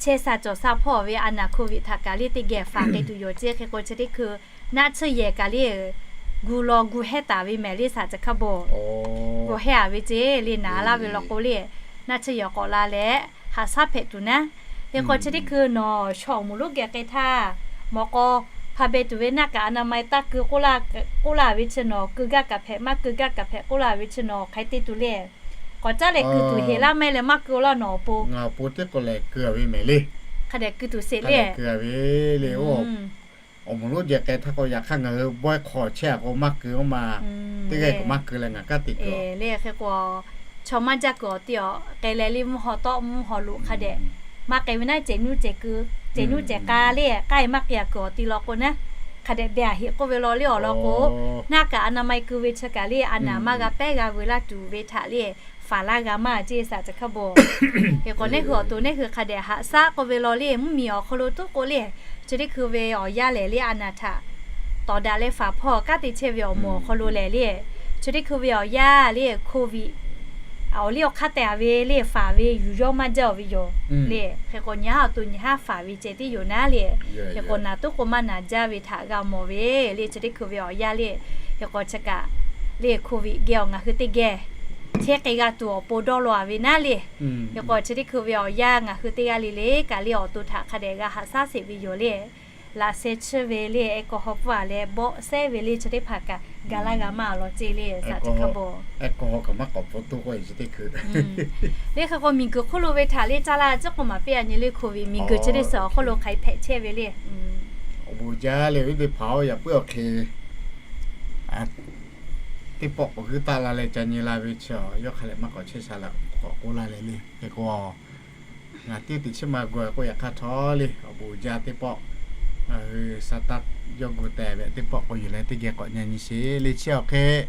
chehˇ sha cawˬ sha hpawˇ ve a naˍ hk'oˆ viꞈ htaꞈ kaꞈ le teˇ geh faˍ k'ai tuˬ yoˬ ceˇ. Hk'e k'o chi teˇ hkui naˆ tsuhˇ yehˬ kaꞈ le gu law gu hehˉ taˍ ve mehˍ le saˍ ca hkaˇ bon. Gu hehˉ a ve ceˇ le naˍ laˇ ve law k'o le, naˆ tsuhˇ yehˬ k'awꞈ la leh haꞈ shaˉ hpehꞈ tuˬ naˉ. Hk'e k'o chi teˇ hkui nawˬ chaw awˬ moˍ lonˉ geh k'ai htaˇ, mawꞈ k'aw hpa beh tuˬ ve naˆ kaꞈ a na ma taˇ keu k'oˆ laˇ ve chi nawˬ keu gaˇ kaꞈ hpehꞈ, maˇ keu gaˇ kaꞈ hpehꞈ k'oˆ laˇ ve chi nawˬ hk'aˬ hk'e te tuˬ le. K'awꞈ caˉ leh keu tuˬ heˍ laˇ mehˉ leh maˇ keu laˇ nawˬ awˬ pon. Ngaˬ awˬ pon teˇ k'o lehˬ keu a ve mehˍ le. Hk'a dehꞈ keu tuˬ sheˍ le. Keu a ve le oˇ. Awˬ moˍ lonˉ geh k'ai htaˇ k'o yaꞈ hk'aˇ ngaˬ hui bawehˇ hk'aw chehˇ a k'o maˇ keu oˇ ma. Teˇ g'aˇ kaꞈ maˇ keu leh ngaˬ kaˉ te keu le. Hk'e k'o chaw maˇ jaˇ kuiˬ awˬ ti awˬ k'ai leh le mvuhˇ haw tawˆ mvuhˇ haw loꞈ hk'a dehꞈ maˇ k'ai ve naˉ, cehˬ nuˇ cehˬ keu, cehˬ nuˇ cehˬ k'a le k'ai maˇ k'ai a kuiˬ awˬ ti law k'o naˉ, hk'a dehꞈ beh a heꞈ k'oˆ ve law le awˬ lawn k'o, naˆ kaꞈ a na ma e keu ve chi kaꞈ le a naˍ maˇ g'a pehˉ g'a veu laˇ tuˬ ve htaꞈ le faˍ laˇ g'a maˇ ceˇ saˍ ca hkaˇ bon. Hk'e k'o neˇ hui awˬ to neˇ hui hk'a dehꞈ haꞈ shaˉ k'oˆ ve law le mvuhˇmiˬ awˬ hk'aw lo tuˉ k'o le, chi teˇ hkui ve awˬ yaˇ lehˬ le a naˍ htaꞈ tawˍ daꞈ leh faˍ hpawˇ kanˉ te chehˇ ve awˬ moˍ awˬ hk'aw lo lehˬ le, chi teˇ hkui ve awˬ yaˇ le hk'oˆ viꞈ awˬ liˇ awˬ hk'aˇ tehꞈ a ve le faˍ ve yuˬ yawˇ maˇ jaˇ ve yoˬ le. Hk'e k'o nyi haˉ awˬ to nyi haˉ faˍ ve ceh tiˉ yoˬ naˉ le. Hk'e k'o naˍ tuˉ k'o maˇ naˍ jaˇ ve htaꞈ g'a mawˬ ve le chi teˇ hkui ve awˬ yaˇ le. Hk'e k'o chi kaꞈ le hk'oˆ viꞈ geh awˬ ngaˬ hui teˇ geh chehˇ k'ai g'a tuˬ awˬ pon dawˇ law a ve naˉ le. Hk'e k'o chi teˇ hkui ve awˬ yaˇ ngaˬ hui teˇ g'aˇ le le kaꞈ le awˬ to htaꞈ hk'a dehꞈ g'a haꞈ shaˉ sheˍ ve yoˬ le. Laꞈ sheh chiˇ ve le alcohol pfuhˇ a leh bawˆ sehˉ ve le chi teˇ hpaˍ kaꞈ ga laˇ g'a maˇ a law ceˇ le saˍ ca hkaˇ bon. Alcohol kaꞈ maˇ k'awꞈ pfuhˇ tuˬ k'o e chi teˇ hkui le hk'e k'o miˬguiˬ hk'oˆ lo ve htaꞈ le caˇ laˇ ciˉ k'o maˍ piˇ a nyi le hk'oˆ viꞈ miˬguiˬ chi teˇ suhˍ awˬ hk'oˆ lo hk'aˬ hk'e hpehꞈ chehˇ ve le. Awˬ bon jaˇ le viˉ teˇ hpaˍ-oˬ, yaꞈ puiˉ awˬ hk'e teˇ pawˆ k'awꞈ g'uiˇ taˆ la leh ca nyi la ve chi yawˇ hk'a leh maˇ k'awꞈ chehˇ sha la k'awꞈ k'oˆ laˇ leh le. Hk'e k'o ngaˬ tiˉ teꞈ chiˉ ma gu k'o yaꞈ hk'aˇ htawˇ le awˬ bon jaˇ teˇ pawˆ ngaˬ hui sa taˇ yawˇ gu teh ve teˇ pawˆ k'o yuˬ leh teˇ geh k'awꞈ nyi nyi sheˍ le chi awˬ hk'e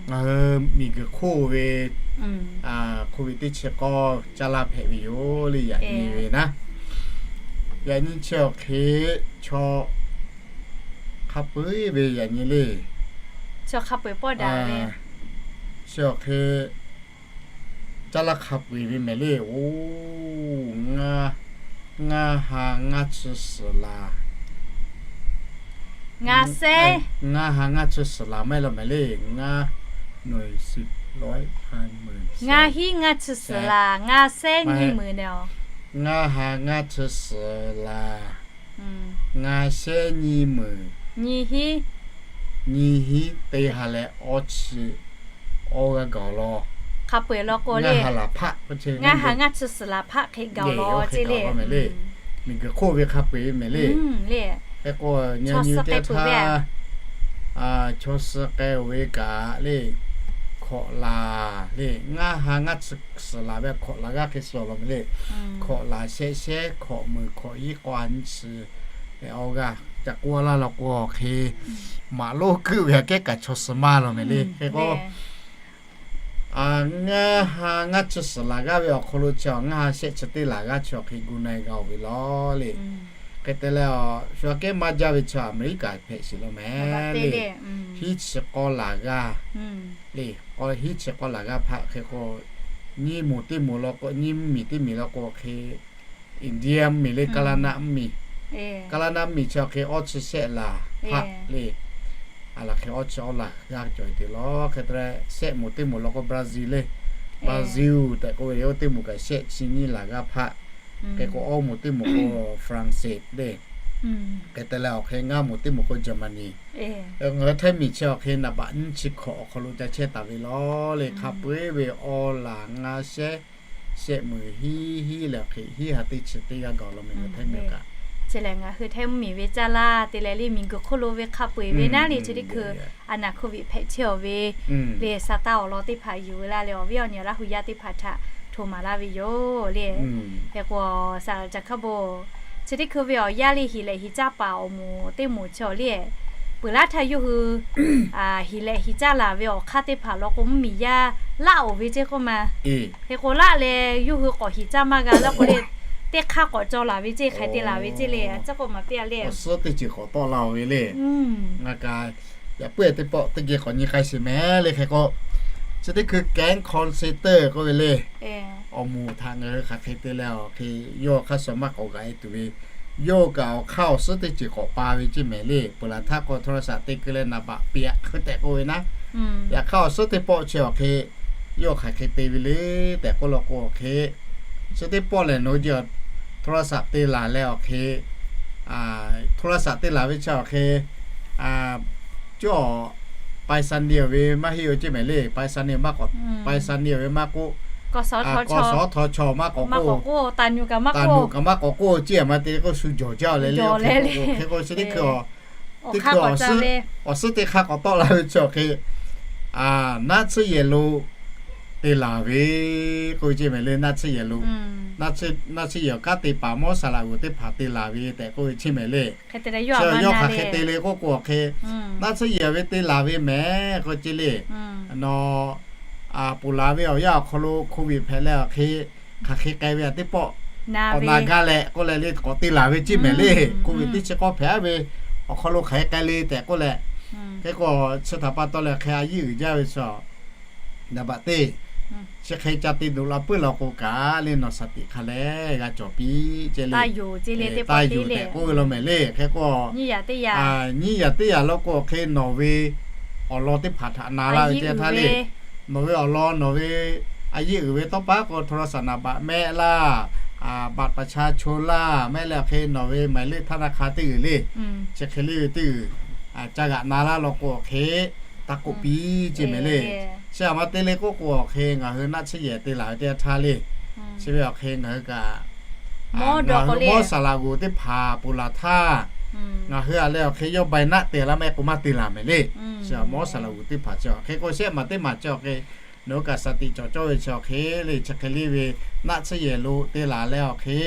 ngaˬ hui miˬguiˬ hk'oˆ ve hk'oˆ ve teˇ chi k'awˇ caˇ laˇ hpehꞈ ve yoˬ le yaꞈ nyi ve naˉ. Yaꞈ nyi chi awˬ hk'e chaw hk'a peu-eˬ ve yaꞈ nyi le. Chaw hk'a peu-eˬ pawˆ daꞈ ve. Chi awˬ hk'e caˇ laˇ hk'a peu-eˬ ve mehˍ le. Oˬ, ngaˇ, ngaˇ ha ngaˇ chi suhˍ laˬ. Ngaˇ sehˉ. Ngaˇ ha ngaˇ chi suhˍ laˬ maˇ heˆ law mehˍ le. Ngaˇ, nui, suhˍ Ngaˇ hinˉ ngaˇ chi suhˍ laˬ ngaˇ shehˉ nyiˇ meunˍ neh-aˬ. Ngaˇ ha ngaˇ chi suhˍ laˬ ngaˇ shehˉ nyiˇ meunˍ, nyiˇ hinˉ, nyiˇ hinˉ teˇ ha leh awˇ chi awˇ g'aˇ gaˬ-oˬ law. Hk'a peu-eˬ law k'o le, ngaˇ ha ngaˇ chi suhˍ laˬ hpaˆ hk'e gaˬ-oˬ law ce le. Miˬguiˬ hk'oˆ ve hk'a peu-eˬ ve mehˍ le. Hk'e k'o, nyi nyi teˇ htaˇ, chaw suh k'ai-oˬ ve kaꞈ le, hkawꞈ laˬ le, ngaˇ ha ngaˇ chi suhˍ laˬ ve hkawꞈ laˬ g'aˇ hk'e suh law mehˍ le. Hkawꞈ laˬ shehˆ shehˉ hkawꞈ meunˍ hkawꞈ hiˉ k'awˇ ha nyiˇ chi, awˇ g'aˇ ca k'oˆ laˇ law k'o hk'e, maꞈ lonˉ keuˆ ve aꞈ kehˉ kaꞈ chaw suh maˇ law mehˍ le. Hk'e k'o, ngaˇ ha ngaˇ chi suhˍ laˬ g'aˇ ve awˬ hk'aw lo chi ngaˇ ha shehˆ chi teˇ laˬ g'aˇ chi awˬ hk'e gu na-e g'a-oˬ ve law le. Hk'e te leh, shu aꞈ kehˉ maˇ jaˇ ve chi Aˍmeˍriˆkaˍ hpehꞈ sheˍ law mehˍ le. Hiˉ chi k'awˇ laˬ g'aˇ le, hiˉ chi k'awˇ laˬ g'aˇ hpaˆ hk'e k'o, nyiˇ moˍ teˇ moˍ law k'o, nyiˇ mvuhˇmiˬ teˇ miˬ law k'o hk'e, India mvuhˇmiˬ le, Kaˇlaˇ naˆ mvuhˇmiˬ, Kaˇlaˇ naˆ mvuhˇmiˬ chi awˬ hk'e awˇ chi shehˆ laˬ hpaˆ le. Aˬ laˬ hk'e awˇ chi awˇ laˬ g'aˇ cawˬ e te law. Hk'e te leh, shehˆ moˍ teˇ moˍ law k'o Brazil le, Brazil tehꞈ k'oˆ ve le, oˇ teˇ moˍ kaꞈ shehˆ chi nyiˇ laˬ g'aˇ hpaˆ. Hk'e k'o, awˇ moˍ teˇ moˍ k'o France le. Hk'e te leh, awˬ hk'e ngaˇ moˍ teˇ moˍ k'o Germany. Ngaˬ hui htaiˇ miˬ chi awˬ hk'e naˍ baꞈ nyiˇ chi hkawꞈ awˬ hk'aw lo ca chehˇ taˍ ve law le. Hk'a peu-eˬ ve awˇ laˬ ngaˇ shehˉ, shehˆ meunˍ hiˉ hiˉ leh awˬ hk'e hiˉ ha teˇ chi teˇ g'aˇ gaˬ law mehˍ ngaˬ hui htaiˇ miˬ kaꞈ. Chi lehˬ, ngaˬ hui htaiˇ mvuhˇmiˬ ve caˇ laˇ te leh le, miˬguiˬ hk'oˆ lo ve hk'a peu-eˬ ve naˉ le, chi teˇ hkui aˬ naˍ โควิด hpehꞈ chehˇ-aˬ ve le, sa taˇ awˬ lawn teˇ hpaˍ yuˬ ve laˇ leh, awˬ viˉ awˬ nyi Laˇ hu yaˇ teˇ hpaˍ htaꞈ hto maˍ laˇ ve yoˬ le. Hk'e k'o, sa ca hk'a bon, chi teˇ hkui ve awˬ yaˇ le hiˍ lehꞈ hiˍ caˇ paˍ awˬ moˍ teˇ moˍ chi awˬ le, peuˬ laˇ htaˇ yawˇ hui hiˍ lehꞈ hiˍ caˇ laˬ ve awˬ hk'aˇ teˇ hpaˍ law k'o, mvuhˇmiˬ yaˇ laˆ-oˬ ve ceˇ k'oˆ ma. Hk'e k'o, laˆ leh yawˇ hui k'awꞈ hiˍ caˇ maˇ g'a laˇ k'o le, teˇ hk'aˇ k'awꞈ caw laˬ ve ceˇ, hk'aˬ hk'e te laˬ ve ceˇ le, a ciˉ k'oˆ ma piˇ-a le. Awˬ suhˉ teˇ ceuˬ k'awꞈ tawˆ la-oˬ ve le. Ngaˬ kaꞈ yaꞈ puiˉ teˇ pawˆ teˇ geh k'awꞈ nyi k'ai sheˍ mehˍ le. Hk'e k'o, chi teˇ hkui kehˉ hk'aw sha teˇ k'oˆ ve le, awˬ moˍ htaꞈ ngaˬ hui hk'aˬ hk'e te leh awˬ hk'e, yawˇ hk'aˇ suh maˇ k'awꞈ g'aꞈ e tuˬ ve, yawˇ kaꞈ awˬ hk'aˇ awˬ suhˉ teˇ ceuˬ k'awꞈ pa ve ceˇ mehˍ le. Peuˬ laˬ htaˇ k'o โทรศัพท์ te keu leh naˍ baꞈ piꞈ hk'e tehꞈ k'oˆ ve naˉ, yaꞈ hk'aˇ awˬ suhˉ teˇ pawˆ chi awˬ hk'e, yawˇ hk'aˬ hk'e te ve le tehꞈ k'oˆ law k'o awˬ hk'e, chi teˇ pawˆ lehˬ nawˬ hui โทรศัพท์ te laˬ leh awˬ hk'e, โทรศัพท์ te laˬ ve chi awˬ hk'e, cawˇ ไปรษณีย์ ve maˇ heˆ-oˬ ceˇ mehˍ le. ไปรษณีย์ maˇ k'awꞈ, ไปรษณีย์ ve maˇ k'oˆ, k'awꞈ sawˉ htaw chaw maˇ k'awꞈ k'oˆ, taˍ nuˬ kaꞈ maˇ k'oˆ ceˇ, maˇ te k'oˆ shu jawˬ jaˇ-oˬ leh le. Hk'e k'o chi teˇ hkui teˇ hkui awˬ suhˉ teˇ hk'aˇ k'awꞈ tawˆ la ve chi awˬ hk'e, naˆ tsuhˇ yehˬ lo te laˬ ve k'oˆ ve ceˇ mehˍ le. Naˆ tsuhˇ yehˬ lo, naˆ tsuhˇ yehˬ awˬ kanˉ te paˍ mawˇ saˍ laꞈ g'oˍ teˇ hpaˍ te laˬ ve tehꞈ k'oˆ ve ceˇ mehˍ le. Chi yawˇ hk'aˬ hk'e te le k'oˆ k'o awˬ hk'e, naˆ tsuhˇ yehˬ ve te laˬ ve mehˍ k'oˆ ceˇ le. Nawˬ ponˬ laˬ ve awˬ yanˇ awˬ hk'aw lo โควิด hpehꞈ leh awˬ hk'e, hk'aˬ hk'e k'ai ve aꞈ teˇ pawˆ k'awꞈ na gaˇ leh k'oˆ leh le k'awꞈ te laˬ ve ceˇ mehˍ le. โควิด teˇ chi k'awˇ hpehꞈ-a ve awˬ hk'aw lo hk'aˬ hk'e k'ai le tehꞈ k'oˆ leh, hk'e k'o chi htaꞈ pa taw leh hk'e a yiˇ uiˍ jaˇ ve chi naˍ baꞈ teˇ chi hk'e ca te duˬ la puiˉ law k'o kaꞈ le, nawˬ shaˍ tiꞈ hk'a leh g'a cawˬ piˇ ceˇ le. Taˇ yonˍ tehꞈ k'oˆ ve law mehˍ le. Hk'e k'o, nyiˇ yaꞈ teˇ yaꞈ law k'o hk'e nawˬ ve awˬ lawn teˇ hpaˍ htaꞈ na laˇ ve teˇ htaˇ le, nawˬ ve awˬ lawn nawˬ ve a yiˇ uiˍ ve tawˇ paˉ k'o โทรศัพท์ naˍ baꞈ mehˆ laˇ, บัตรประชาชน laˇ mehˆ leh awˬ hk'e nawˬ ve หมายเลขธนาคาร teˇ uiˍ le, chi hk'e le ve teˇ uiˍ ca g'aꞈ na laˇ law k'o awˬ hk'e taˇ k'oˆ piˇ ceˇ mehˍ le. Chi aꞈ ma te le k'oˆ k'o awˬ hk'e ngaˬ hui naˆ tsuhˇ yehˬ te laˬ ve teˇ htaˇ le, chi ve awˬ hk'e ngaˬ hui kaꞈ mawˇ saˍ laꞈ g'oˍ teˇ hpaˍ ponˬ laˬ htaˇ, ngaˬ hui aꞈ leh awˬ hk'e yawˇ ใบนัด te laˇ mehˆ k'o maˇ te laˬ mehˍ le. Chi mawˇ saˍ laꞈ g'oˍ teˇ hpaˍ chi awˬ hk'e k'o shehˆ maˬ teˇ maˬ chi awˬ hk'e nawˬ hui kaꞈ shaˍ tiꞈ cawˬ cawˇ ve chi awˬ hk'e le, chi hk'e le ve naˆ tsuhˇ yehˬ lo te laˬ leh awˬ hk'e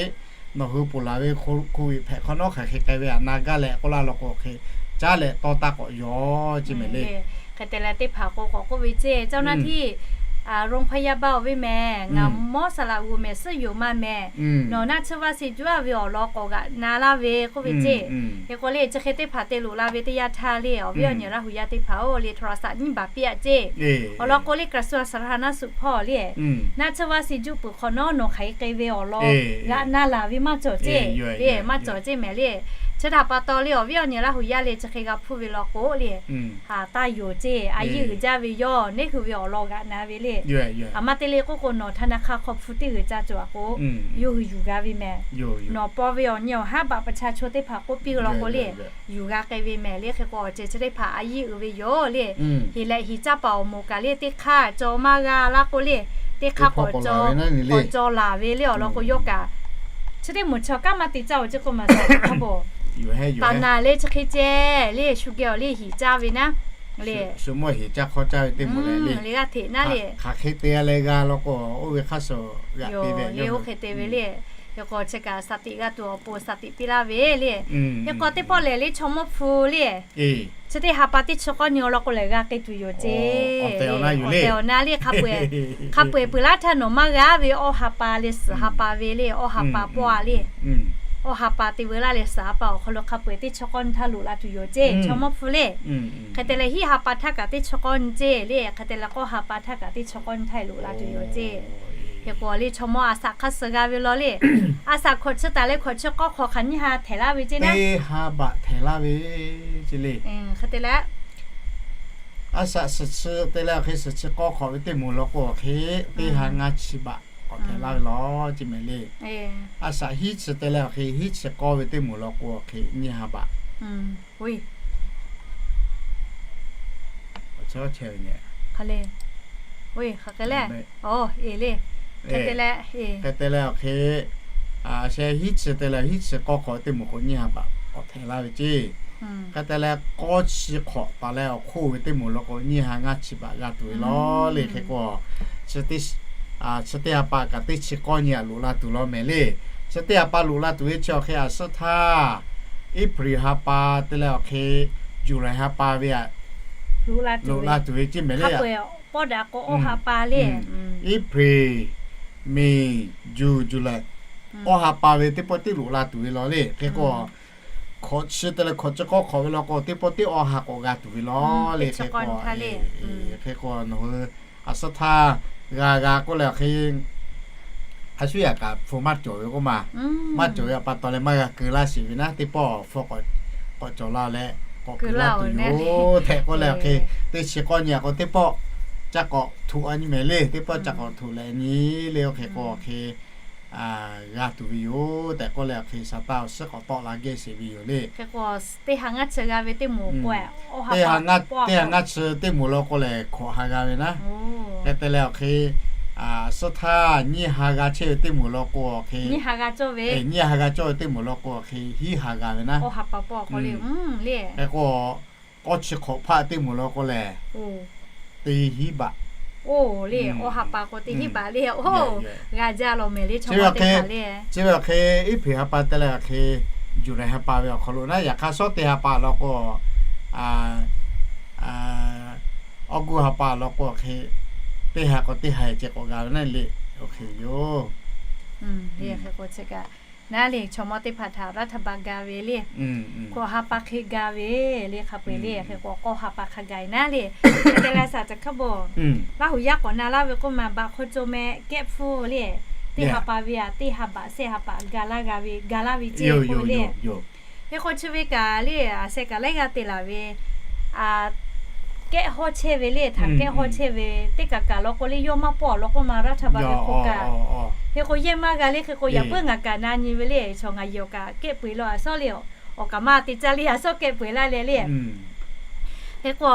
nawˬ hui ponˬ laˬ ve โควิด hpehꞈ hk'awꞈ nawˉ hk'aˬ hk'e k'ai ve aꞈ na gaˇ leh k'oˆ laˇ law k'o awˬ hk'e caˉ leh tawˇ taˇ k'awꞈ yaw ceˇ mehˍ le. Hk'e te leh teˇ hpaˍ k'o k'awꞈ k'oˆ ve ceˇ, เจ้าหน้าที่ โรงพยาบาล oˬ ve mehˍ, ngaˬ mawˇ saˍ laꞈ g'oˍ mehˍ suhˉ yoˬ maˇ mehˍ, nawˬ naˆ tsuhˇ vaˇ sheˍ juˇ-a ve awˬ lawn k'awꞈ g'aꞈ na laˇ ve k'oˆ ve ceˇ. Hk'e k'o le chi hk'e teˇ hpaˍ te loꞈ la ve teˇ yanˇ htaˇ le, awˬ viˉ awˬ nyi Laˇ hu yaˇ teˇ hpaˍ-oˬ le โทรศัพท์ nyiˇ baˬ piˇ-a ceˇ. Awˬ lawn k'o le กระทรวงสาธารณสุข hpawˇ le, naˆ tsuhˇ vaˇ sheˍ juˇ peuˬ hk'awꞈ nawˉ nawˬ hk'aˬ hk'e k'ai ve awˬ lawn g'aꞈ na laˬ ve maˇ cawˬ ceˇ le, maˇ cawˬ ceˇ mehˍ le. Chi htaꞈ pa taw le, awˬ viˉ awˬ nyi Laˇ hu yaˇ le chi hk'e g'a hpuˇ ve law k'o le, haˍ taˇ yoˬ ceˇ. A yiˇ uiˍ jaˇ ve yawˇ neˉ hui ve awˬ lawn g'aꞈ na ve le. Aˬ ma te le k'oˆ k'o, nawˬ htaꞈ na hk'a hk'aw hpu teˇ g'uiˬ ca cawˬ a k'o, yawˇ hui yuˬ g'a ve mehˍ. Nawˬ paw ve awˬ nyi awˬ haˉ baꞈ pa cha chaw teˇ hpaˍ k'oˆ piˇ ve law k'o le, yuˬ g'a k'ai ve mehˍ le. Hk'e k'o awˬ ceuˬ chi teˇ hpaˍ a yiˇ uiˍ ve yoˬ le. Heˍ leh heˍ caˇ paˍ awˬ moˍ kaꞈ le teˇ hk'aˇ caw maˇ g'a laˇ k'o le, teˇ hk'aˇ k'awꞈ caw laˬ ve le awˬ lawn k'o yawˇ kaꞈ chi teˇ moˍ chi awˬ kanˉ maˇ te caˇ-oˬ ceˇ k'oˆ ma sa hk'a bo. Taˍ naˍ le chi hk'e ceh le shu geh awˬ le heˍ caˇ ve naˉ le, le g'aˇ hteꞈ naˉ le, hk'aˬ hk'e te leh g'a law k'o oˇ ve hk'aˇ suh g'aꞈ te ve le. Oˇ hk'e te ve le. Hk'e k'o chi kaꞈ shaˍ tiꞈ g'a tuˬ awˬ pon shaˍ tiꞈ piˇ laˇ ve le. Hk'e k'o teˇ pawˆ lehˬ le chaw mawˇ hpu le, chi teˇ ha pa teˇ chi k'awˇ nyi awˬ lawn k'o lehˬ g'a k'ai tuˬ yoˬ ceˇ. Awˬ tehˬ awˬ na le hk'a peu-eˬ, hk'a peu-eˬ peuˬ laˇ htaˇ nawˬ maˇ g'a ve awˇ ha pa le suhˍ ha pa ve le, awˇ ha pa pawˆ a le. Awˇ ha pa te veu laˇ leh suhˍ ha pa awˬ hk'aw lo hk'a peu-eˬ teˇ chi k'awˇ nyi htaˇ loꞈ la tuˬ yoˬ ceˇ chaw mawˇ hpu le. Hk'e te leh hiˉ ha pa htaˇ kaꞈ teˇ chi k'awˇ nyi ceˇ le, hk'e te leh k'awˇ ha pa htaˇ kaꞈ teˇ chi k'awˇ nyi htaˇ loꞈ la tuˬ yoˬ ceˇ. Hk'e k'o le chaw mawˇ a shaꞈ hk'a suh g'a ve law le. A shaꞈ hkawꞈ chi taˍ leh hkawꞈ chi k'awˇ hk'awꞈ hk'aˬ nyiˇ ha htehˍ laˇ ve ceˇ naˉ. Teˇ ha baꞈ htehˍ laˇ ve ceˇ le. Hk'e te leh a shaꞈ suhˍ chi te leh awˬ hk'e suhˍ chi k'awˇ hk'awꞈ ve teˇ moˍ law k'o awˬ hk'e teˇ ha ngaˇ chi baꞈ k'awꞈ htehˍ laˇ ve law ceˇ mehˍ le. A shaꞈ hiˉ chi te leh awˬ hk'e hiˉ chi k'awˇ ve teˇ moˍ law k'o awˬ hk'e nyiˇ ha baꞈ. Hk'e te leh awˬ hk'e, sheh hiˉ chi te leh hiˉ chi k'awˇ hk'awꞈ teˇ moˍ k'o nyiˇ ha baꞈ k'awꞈ htehˍ laˇ ve ceˇ. Hk'e te leh k'awˇ chi hk'awꞈ taˍ leh awˬ hk'oˆ ve teˇ moˍ law k'o nyiˇ ha ngaˇ chi baꞈ g'a tuˬ ve law le. Hk'e k'o chi teˇ ha pa kaꞈ teˇ chi k'awˇ nyi aꞈ loꞈ la tuˬ law mehˍ le. Chi teˇ ha pa loꞈ la tuˬ ve chi awˬ hk'e a suhˉ htaˇ April ha pa te leh awˬ hk'e July ha pa ve aꞈ loꞈ la tuˬ ve ceˇ mehˍ le. Pawˇ daꞈ k'o awˇ ha pa le, April, May, June, July, awˇ ha pa ve teˇ pawˆ teˇ loꞈ la tuˬ ve law le. Hk'e k'o hkawꞈ chi te leh hkawꞈ chi k'awˇ hk'awꞈ ve law k'o teˇ pawˆ teˇ awˇ ha k'awꞈ g'a tuˬ ve law le. Hk'e k'o hk'e k'o nawˬ hui a suhˉ htaˇ g'a g'a k'oˆ leh awˬ hk'e a shuˉ yaꞈ kaꞈ hpu maˇ cawˬ ve k'oˆ ma. Maˇ cawˬ ve pa taw leh maˇ g'a keu laˇ sheˍ ve naˉ. Teˇ pawˆ hpu k'awꞈ cawˬ la leh k'awꞈ keu laˇ tuˬ yoˬ tehꞈ k'oˆ leh awˬ hk'e teˇ chi k'awˇ nyi aꞈ k'o teˇ pawˆ ca k'awꞈ htuꞈ a nyi mehˍ le. Teˇ pawˆ ca k'awꞈ htuꞈ leh nyi le. Oˇ hk'e k'o awˬ hk'e g'a tuˬ ve yoˬ tehꞈ k'oˆ leh awˬ hk'e shaˍ taˇ awˬ suhˉ k'awꞈ tawˆ la gehˇ sheˍ ve yoˬ le. Teˇ ha ngaˇ chi teˇ moˍ law k'o, teˇ ha ngaˇ chi teˇ moˍ law k'o lehˬ hkawꞈ ha g'a ve naˉ. Hk'e te leh awˬ hk'e suhˉ htaˇ nyiˇ ha g'a chehˇ ve teˇ moˍ law k'o awˬ hk'e, nyiˇ ha g'a cawˇ ve teˇ moˍ law k'o awˬ hk'e hiˉ ha g'a ve naˉ. Hk'e k'o k'awˇ chi hk'awꞈ hpaˆ teˇ moˍ law k'o lehˬ teˇ hiˉ baꞈ. Oˇ le, awˇ ha pa k'o teˇ hiˉ baꞈ le. Oˇ, g'a jaˇ law mehˍ le chaw mawˇ teˇ hpaˍ le. Chi ve awˬ hk'e April ha pa te leh awˬ hk'e July ha pa ve awˬ hk'aw lo naˉ. Yaꞈ hk'aˇ suhˉ teˇ ha pa law k'o August ha pa law k'o awˬ hk'e teˇ ha k'o teˇ ha ceh k'awꞈ g'a ve naˉ le. Oˇ hk'e yoˬ. Hk'e k'o chi kaꞈ naˉ le chaw mawˇ teˇ hpaˍ htaꞈ รัฐบาล ga ve le. Hkawꞈ ha pa hk'e ga ve le hk'a peu-eˬ le. Hk'e k'o k'awˇ ha pa hk'a gaˬ e naˉ le. Hk'e te leh shaˍ caˬ hkaˉ bawˬ, Laˇ huˍ yaˇ k'awꞈ na laˇ ve k'oˆ ma, baꞈ hk'oˆ co meh kehˉ hpfuhˇ le, teˇ ha pa ve aꞈ teˇ ha baꞈ shehˆ ha pa ga laˇ g'a ve, ga laˇ ve ceˇ k'oˆ ve le. Hk'e k'o chi ve kaꞈ le, a sheh kaꞈ laiˉ g'aˇ te laˬ ve, kehˉ hawˇ chehˇ ve le, htaꞈ kehˉ hawˇ chehˇ ve teˇ kaꞈ kaꞈ law k'o le, yawˇ maˇ pawˆ a law k'oˆ ma รัฐบาล ve hk'oˆ kaꞈ. Hk'e k'o yehˇ maˇ g'a le. Hk'e k'o yaꞈ puiˉ ngaˬ kaꞈ na nyi ve le, chaw ngaˬ yawˬ kaꞈ kehˉ peu-eˬ law a shawˉ le, awˬ kaꞈ maˇ te caˇ le, a shawˉ kehˉ peu-eˬ laˇ leh le. Hk'e k'o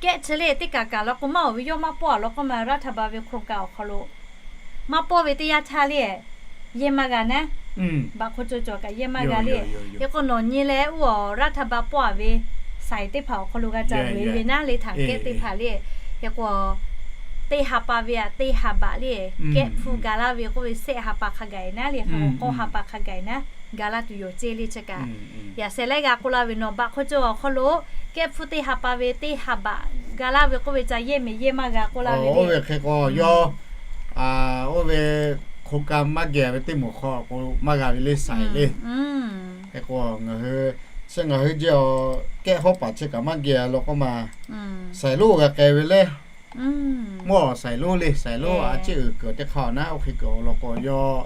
kehˉ chi le teˇ kaꞈ kaꞈ law k'o maˇ oˬ ve, yawˇ maˇ pawˆ a law k'oˆ ma รัฐบาล ve hk'oˆ kaꞈ awˬ hk'aw lo maˇ pawˆ ve teˇ yanˇ htaˇ le, yehˇ maˇ g'a naˉ. Baꞈ hk'oˆ co cawˬ kaꞈ yehˇ maˇ g'a le. Hk'e k'o nawˬ nyi leh oˇ รัฐบาล pawˆ a ve สาย teˇ hpaˍ awˬ hk'aw lo g'a ca loꞈ e ve naˉ le, htaꞈ kehˉ teˇ hpaˍ le. Hk'e k'o teˇ ha pa ve aꞈ teˇ ha baꞈ le, kehˉ hpfuhˇ ga laˇ ve k'oˆ ve shehˆ ha pa hk'a gaˬ e naˉ le. Hk'e k'o k'awˇ ha pa hk'a gaˬ e naˉ, ga laˇ tuˬ yoˬ ceˇ le chi kaꞈ. Yaꞈ sheh laiˉ g'aˇ k'oˆ laˇ ve nawˬ baꞈ hk'oˆ co awˬ hk'aw lo kehˉ hpfuhˇ teˇ ha pa ve teˇ ha baꞈ ga laˇ ve k'oˆ ve ca yehˇ mehˍ yehˇ maˇ g'a k'oˆ laˇ ve le. Oˇ ve hk'e k'o yawˇ oˇ ve hk'oˆ kaꞈ maˇ geh ve teˇ moˍ hk'aw k'o maˇ g'a ve le สาย le. Hk'e k'o ngaˬ hui chi ngaˬ hui jehˇ aw kehˉ hawˉ paˍ chi kaꞈ maˇ geh law k'oˆ ma, สาย lonˉ g'a k'ai ve le. Mawˇ สาย lonˉ le, สาย lonˉ a ciˉ uiˍ kuiˬ teˇ hk'aˇ naˉ. Oˇ hk'e kuiˬ awˬ lawn k'o yawˇ,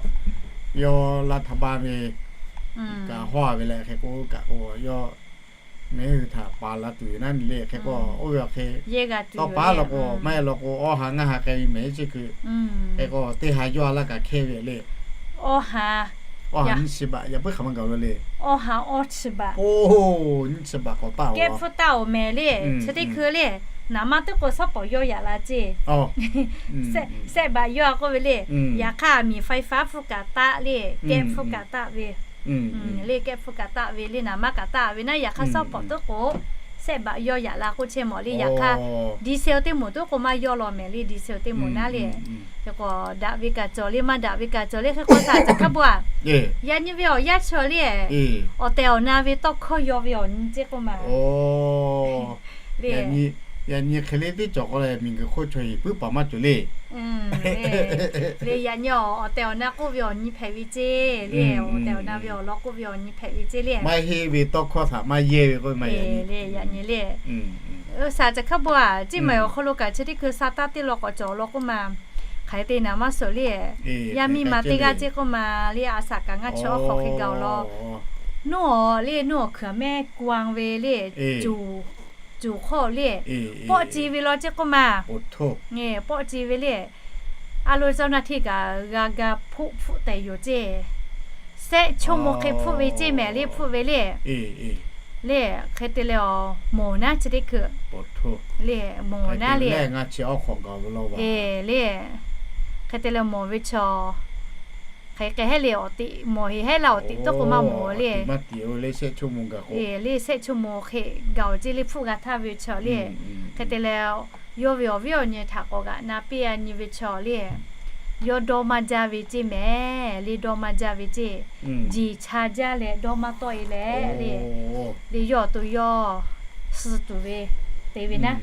yawˇ รัฐบาล ve kaꞈ hawˇ ve leh hk'e k'o kaꞈ k'o yawˇ mehˉ hui htaꞈ paˍ la tuˬ yoˬ naˉ nyi le. Hk'e k'o oˇ ve awˬ hk'e tawˇ paˉ law k'o maˇ heˆ law k'o awˇ ha ngaˇ ha k'ai ve mehˍ ceˇ kuiˬ. Hk'e k'o teˇ ha yawˇ a laˇ kaꞈ hkehˇ ve le. Awˇ ha nyiˇ chi baꞈ yaꞈ puiˉ hk'aˬ ma gaˬ lo le. Oˇ, nyiˇ chi baꞈ k'awꞈ taˆ-oˬ. Kehˉ hpfuhˇ taˆ-oˬ mehˍ le. Chi teˇ hkui le, naˍ manˇ teˇ k'o shawˉ pawˍ yawˇ yaꞈ la ceˇ. Shehˆ baꞈ yawˇ a k'oˆ ve le. Yaꞈ hk'aˇ miˬ faiˍ faˉ hpfuhˇ kaꞈ taˆ le, kehˉ hpfuhˇ kaꞈ taˆ ve le, kehˉ hpfuhˇ kaꞈ taˆ ve le, naˍ manˇ kaꞈ taˆ ve naˉ. Yaꞈ hk'aˇ shawˉ pawˍ teˇ k'o shehˆ baꞈ yawˇ yaꞈ la k'oˆ chehˇ mawˬ le. Yaꞈ hk'aˇ diesel teˇ moˍ teˇ k'o maˇ yawˇ law mehˍ le, diesel teˇ moˍ naˉ le. Hk'e k'o daꞈ ve kaꞈ cawˬ le, maˇ daꞈ ve kaꞈ cawˬ le. Hk'e k'o shaˍ caˬ hk'a bvuhˇ a, yaꞈ nyi ve awˬ yanˇ chi le, awˬ tehˬ awˬ na ve tawˇ hkawˇ yaw ve awˬ nyi ceˇ k'oˆ ma. Yaꞈ nyi hk'e le teˇ cawˬ k'o leh miˬguiˬ hk'oˆ chaw hiˍ puiˉ paˍ maˇ cawˬ le. Le yaꞈ nyi awˬ tehˬ awˬ na k'oˆ ve awˬ nyi hpehꞈ ve ceˇ le, awˬ tehˬ awˬ na ve awˬ lawn k'oˆ ve awˬ nyi hpehꞈ ve ceˇ le. Maˇ heˆ ve tawˇ hkawˇ htaꞈ maˇ yehˇ ve k'oˆ ma. Le yaꞈ nyi le, shaˍ caˬ hk'a bvuhˇ a, ceˇ maˬ awˬ hk'aw lo kaꞈ chi teˇ hkui sa taˇ teˇ law k'awꞈ cawˬ law k'oˆ ma. Hk'aˬ hk'e te naˍ manˇ suhˍ le, yaˇ miˇ ma teˇ g'aˇ ceˇ k'oˆ ma le, a shaꞈ kaꞈ ngaˇ chi awˉ hk'aw hk'e gaˬ-oˬ law. Nuˇ awˬ le, nuˇ awˬ hkuiˬ mehˆ kuˬ ve le, cuˬ hk'awˇ le, pawˆ ce ve law ceˇ k'oˆ ma. Pawˆ ce ve le. A lo เจ้าหน้าที่ kaꞈ g'a ga hpfuhˆ hpfuhˆ tehꞈ yoˬ ceˇ. Shehˆ ชั่วโมง hk'e hpfuhˆ ve ceˇ mehˍ le, hpfuhˆ ve le. Le hk'e te leh awˬ moˍ naˉ chi teˇ hkui le, moˍ naˉ le, ngaˇ chi awˉ hk'awꞈ gaˬ ve law le. Hk'e te leh mawˬ ve chaw hk'e k'ai hehˉ le, awˬ tiꞈ mawˬ heˍ hehˉ la awˬ tiꞈ tawˇ k'o maˇ mawˬ le. Le shehˆ ชั่วโมง gaˬ k'o, le shehˆ ชั่วโมง hk'e gaˬ-oˬ ceˇ le, hpfuhˆ g'a htaˇ ve chaw le. Hk'e te leh yawˇ ve awˬ viˉ awˬ nyi htaꞈ k'awꞈ g'aꞈ na piˇ a nyi ve chaw le, yawˇ dawˇ maˇ jaˇ ve ceˇ mehˍ le, dawˇ maˇ jaˇ ve ceˇ. Jeˬ cha jaˇ leh dawˇ maˇ tawˆ e leh le, le yawˇ awˬ to yawˇ suh tuˬ ve te ve naˉ.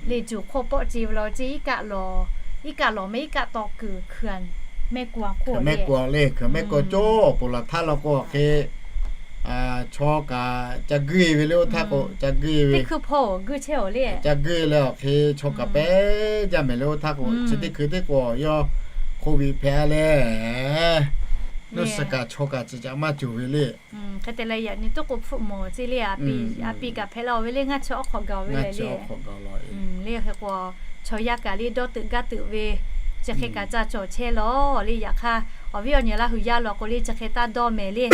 Le cuˬ hk'oˆ pawˆ ce ve law ceˇ, iˉ kaˆ lawˬ, iˉ kaˆ lawˬ mehˍ iˉ kaˆ taw kuiˬ hkui mehˆ kuˬ a hk'oˆ le, mehˆ kuˬ cawˇ awˬ poˬ laˬ htaˇ law k'o hk'e chaw kaꞈ ca guˇ e ve le, oˇ htaˇ k'o ca guˇ e ve, teˇ hkui hpawˇ guˇ chehˇ-oˬ le, ca guˇ e leh awˬ hk'e chaw kaꞈ pehˉ jaˇ mehˍ le. Oˇ htaˇ k'o chi teˇ hkui teˇ k'o yawˇ โควิด hpehꞈ a leh, nuˇ suhˍ kaꞈ chaw kaꞈ ciˍ caꞈ maˇ cawˬ ve le. Hk'e te leh yaꞈ nyi teˇ k'o hpfuhˆ mawˬ ceˇ le, a pi kaꞈ hpehꞈ la-oˬ ve le, ngaˇ chi awˉ hk'awꞈ gaˬ ve le le. Le hk'e k'o chaw yaˇ kaꞈ le dawˇ teuꞈ gaˇ teuꞈ ve, chi hk'e kaꞈ ca cawˬ chehˇ lawˬ le. Yaꞈ hk'aˇ awˬ viˉ awˬ nyi Laˇ huˍ yaˇ law k'o le chi hk'e taˇ dawˇ mehˍ le.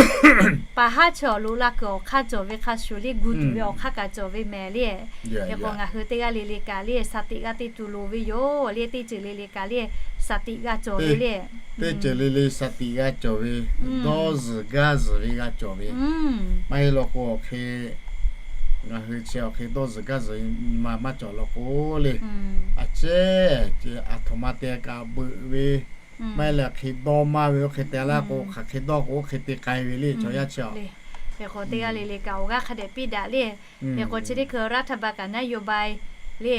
Paˍ haˉ chaw loꞈ la kuiˬ awˬ hk'aˇ cawˬ ve hk'a shuˍ le, gu tuˬ ve awˬ hk'aˇ kaꞈ cawˬ ve mehˍ le. Hk'e k'o ngaˬ hui teˇ g'aˇ le le kaꞈ le สติ g'a te tuˬ loˍ ve yoˬ le. Teˇ ceuˬ le le kaꞈ le สติ g'a cawˬ ve le. Teˇ ceuˬ le le สติ g'a cawˬ ve, dawˇ zuhˬ gaˇ zuhˬ ve g'a cawˬ ve. Maˇ heˆ law k'o awˬ hk'e ngaˬ hui chi awˬ hk'e dawˇ zuhˬ gaˇ zuhˬ nyi ma maˇ cawˬ law k'o le, a cehˉ aˬ htoꞈ ma te kaꞈ beuꞈ ve, maˇ heˆ leh hk'e dawˇ maˇ ve, oˇ hk'e te laˇ k'o hk'aˬ hk'e dawˇ k'o oˇ hk'e te k'ai ve le chaw yaˇ chi a. Hk'e k'o teˇ g'aˇ le le kaꞈ awˬ g'aˇ hk'a dehꞈ piˇ daꞈ le. Hk'e k'o chi teˇ hkui รัฐบาล kaꞈ นโยบาย le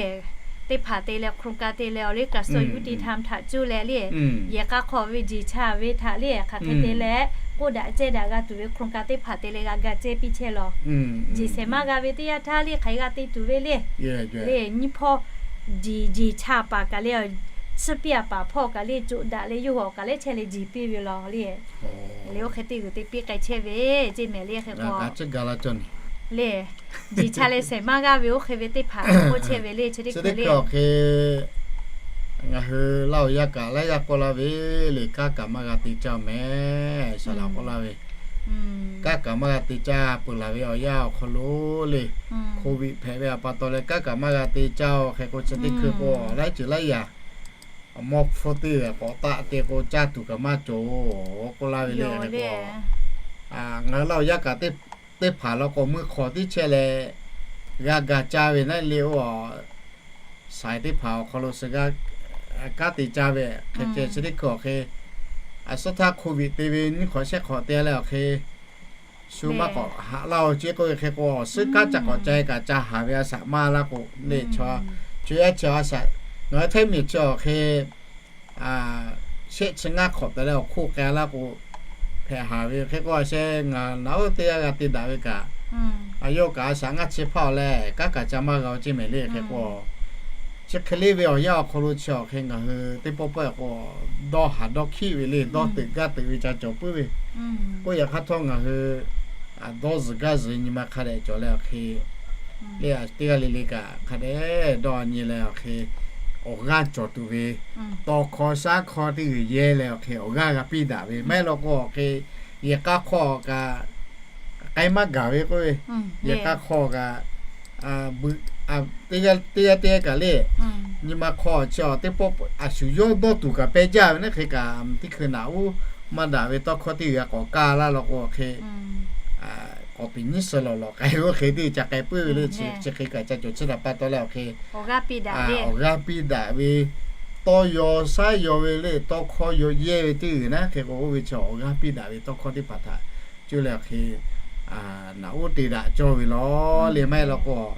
teˇ hpaˍ te leh โครงการ te leh awˬ le กระทรวงยุติธรรม htaꞈ cuˇ leh le, yehˬ k'a hk'awꞈ ve jeˬ cha ve htaꞈ le hk'aˬ hk'e te leh k'oˆ daꞈ cehˇ daꞈ g'a tuˬ ve โครงการ teˇ hpaˍ te leh g'a ga cehˇ piˇ chehˇ law. Jeˬ shehˍ maˇ g'a ve teˇ yanˇ htaˇ le hk'aˬ hk'e g'a te tuˬ ve le. Le nyiˇ hpawˇ jeˬ, jeˬ cha paˍ kaꞈ le, suhˉ piˇ a paˍ hpawˇ kaꞈ le coꞈ daꞈ leh yawˇ hui awˬ kaꞈ lehˉ chehˇ leh jeˬ piˇ ve law le. Le oˇ hk'e te g'uiˬ te piˇ k'ai chehˇ ve ceˇ mehˍ le. Hk'e k'o le jeˬ cha leh shehˍ maˇ g'aˇ ve oˇ hk'e ve teˇ hpaˍ k'oˆ chehˇ ve le. Chi teˇ hkui le awˬ hk'e ngaˬ hui Laˇ huˍ yaˇ kaꞈ laiˉ g'aˇ k'oˆ laˇ ve le, kanˉ kaꞈ maˇ g'a te caˇ mehˍ. Saˍ laꞈ k'oˆ laˇ ve, kanˉ kaꞈ maˇ g'a te caˇ peuˬ laˬ ve awˬ yanˇ awˬ hk'aw lo le, โควิด hpehꞈ ve a pa taw leh kanˉ kaꞈ maˇ g'a te caˇ-oˬ. Hk'e k'o chi teˇ hkui k'o laiˉ ceuˬ laiˉ yaꞈ mawˇ hpfuhˇ teˇ g'aˇ k'awꞈ taˆ te k'o caˇ tuˬ kaꞈ maˇ cawˬ-oˬ k'oˆ laˇ ve le. Hk'e k'o ngaˬ hui Laˇ huˍ yaˇ kaꞈ teˇ hpaˍ law k'o meuˇ hk'aw tiˉ chehˇ leh g'a ga caˇ ve naˉ le. Oˇ saiˍ teˇ hpaˍ awˬ hk'aw lo suh g'a kanˉ te caˇ ve hk'e ceh chi teˇ hkui awˬ hk'e, a suhˉ htaˇ โควิด te ve nyiˇ hk'awꞈ shehˆ hk'awꞈ te leh awˬ hk'e shu maˇ k'awꞈ haꞈ laˇ-oˬ ceˇ k'oˆ ve. Hk'e k'o awˬ suhˉ kanˉ ca k'awꞈ ca e kaꞈ ca haˍ ve a shaꞈ maˇ laˇ k'o le. Chaw yaˇ chi a shaꞈ ngaˬ hui hteˇ miˬ chi awˬ hk'e shehˆ chi ngaˇ hk'awꞈ te leh awˬ hk'oˆ k'ai laˇ k'o hpehꞈ haˍ ve. Hk'e k'o a sheh ngaˬ naˬ oˇ teˇ g'aˇ g'a te daꞈ ve kaꞈ, a yawˇ kaꞈ a shaꞈ ngaˇ chi hpaˇ-oˬ leh kanˉ kaꞈ ca maˇ g'a-oˬ ceˇ mehˍ le. Hk'e k'o Chi hk'e le ve awˬ yanˇ awˬ hk'aw lo chi awˬ hk'e ngaˬ hui teˇ pawˆ pawehˇ k'o, dawˇ haˍ dawˇ hkiˆ ve le, dawˇ teuꞈ gaˇ teuꞈ ve ca cawˬ puiˉ ve. K'oˆ yaꞈ hk'aˇ htawˇ ngaˬ hui dawˇ zuhˬ gaˇ zuhˬ nyi ma hk'a dehꞈ cawˬ leh awˬ hk'e le, teˇ g'aˇ le le kaꞈ hk'a dehꞈ dawˇ nyi leh awˬ hk'e awˬ g'aˇ cawˬ tuˬ ve, tawˇ hkawˇ shaˉ hkawˇ teˇ g'uiˬ yehˇ leh awˬ hk'e awˬ g'aˇ g'a piˇ daꞈ ve. Maˇ heˆ law k'o awˬ hk'e yehˬ k'a hk'aw kaꞈ k'ai maˇ gaˬ ve k'oˆ ve, yehˬ k'a hk'aw kaꞈ teˇ g'aˇ teˇ g'aˇ kaꞈ le, nyi ma hk'aw chi awˬ teˇ pawˆ a shu yawˇ dawˇ tuˬ kaꞈ peh jaˇ ve naˉ hk'e kaꞈ, teˇ hkui naꞈ uˉ maˇ daꞈ ve tawˇ hkawˇ teˇ g'uiˬ g'a k'awꞈ kaˇ laˇ law k'o hk'e, k'awꞈ piˍ nyiˉ suhˍ lawˬ lawꞈ k'ai ve oˇ hk'e teˇ ca k'ai puiˉ ve le. Chi hk'e kaꞈ ca cawˬ chi htaꞈ pa taw leh awˬ hk'e awˬ g'aˇ piˇ daꞈ ve, tawˇ yaw shaˉ yaw ve le, tawˇ hkawˇ yaw yehˇ ve teˇ g'uiˬ naˉ hk'e k'o, oˇ ve chi awˬ g'aˇ piˇ daꞈ ve tawˇ hkawˇ teˇ hpaˍ htaꞈ cuˇ leh awˬ hk'e naꞈ uˉ te daꞈ cawˇ ve law le. Maˇ heˆ law k'o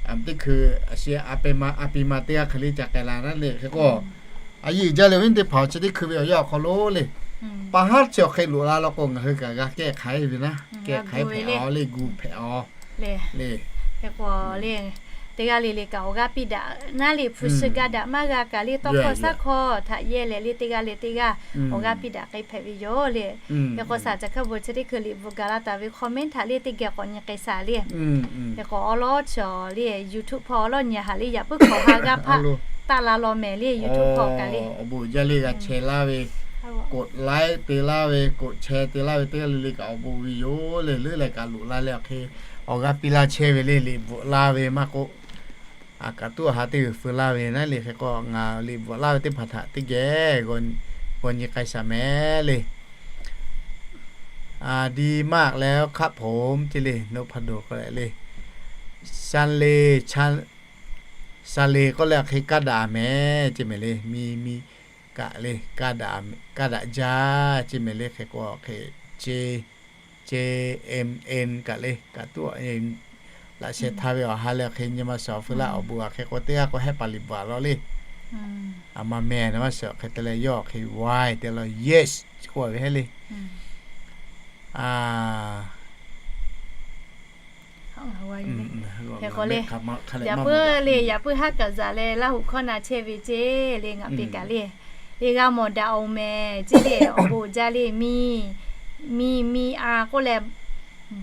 teˇ hkui a shu a pi ma teˇ g'aˇ hk'e le ca k'ai la naˉ le. Hk'e k'o a yehˬ jaˇ leh awˬ viˉ teˇ hpaˍ chi teˇ hkui ve awˬ yanˇ awˬ hk'aw lo le, pa haˉ chi awˬ hk'e loꞈ la law k'o ngaˬ hui kaꞈ g'a kehˇ hk'aiˉ ve naˉ, kehˇ hk'aiˉ hpehꞈ-aw le, gu hpehꞈ-aw le. Hk'e k'o le, teˇ g'aˇ le le kaꞈ awˬ g'aˇ piˇ daꞈ naˉ le, hpu shi ga daꞈ maˇ g'a kaꞈ le, tawˇ hkawˇ shaˉ hkawˇ htaꞈ yehˇ leh le teˇ g'aˇ le teˇ g'aˇ awˬ g'aˇ piˇ daꞈ k'ai hpehꞈ ve yoˬ le. Hk'e k'o saˍ caˬ hkaˇ bon chi teˇ hkui liꞈ bvuhꞈ gaˬ la taˍ ve comment htaꞈ le teˇ geh k'awꞈ nyi k'ai shaˍ le. Hk'e k'o awˉ lawˉ chi le YouTube hpawˇ awˉ lawˉ nyi haꞈ le, yaꞈ puiˉ hkawꞈ ha g'aˇ hpaˆ taˆ la law mehˍ le YouTube hpawˇ kaꞈ le. Awˬ bon jaˇ le g'a chehˇ laˇ ve, กดไลค์ te laˇ ve, กดแชร์ te laˇ ve teˇ g'aˇ le le kaꞈ awˬ bon ve yoˬ le. Leuˉ leh kaꞈ loꞈ la leh awˬ hk'e awˬ g'aˇ piˇ laˇ chehˇ ve le. Liꞈ bvuhꞈ laˇ ve maˇ k'oˆ, a kaꞈ tuˉ a ha teˇ g'uiˬ feu laˇ ve naˉ le. Hk'e k'o ngaˬ liꞈ bvuhꞈ laˇ ve teˇ hpaˍ htaꞈ teˇ geh g'aw nyi k'ai shaˍ mehˍ le. ดีมากแล้วครับผม ceˇ le, นพดล k'oˆ leh le, ชันเล ชัน ชันเล k'oˆ leh hk'e kaˇ daꞈ mehˍ ceˇ mehˍ le. Mi mi kaꞈ le, kaˇ daꞈ jaˇ ceˇ mehˍ le. Hk'e k'o hk'e ce ce mn kaꞈ le kaꞈ tuˉ laꞈ sheh htaˇ ve awˬ ha leh hk'e nyi ma suhˍ awˬ feu laˇ awˬ bon a hk'e k'o teˇ g'aˇ k'o hehˉ paˍ liꞈ bvuhꞈ law le. A ma mehˍ na maˇ suhˍ hk'e te leh yawˇ hk'e wai te law yes k'oˆ ve hehˉ le. Hk'e k'o le, yaꞈ puiˉ le, yaꞈ puiˉ haˉ kaˍ zaꞈ leh Laˇ huˍ hkawˇ na chehˇ ve ceˇ le ngaˬ peˇ kaꞈ le. Teˇ g'aˇ mawˬ daꞈ-oˬ mehˍ ceˇ le, awˬ bon jaˇ le. Mi mi mi a k'oˆ leh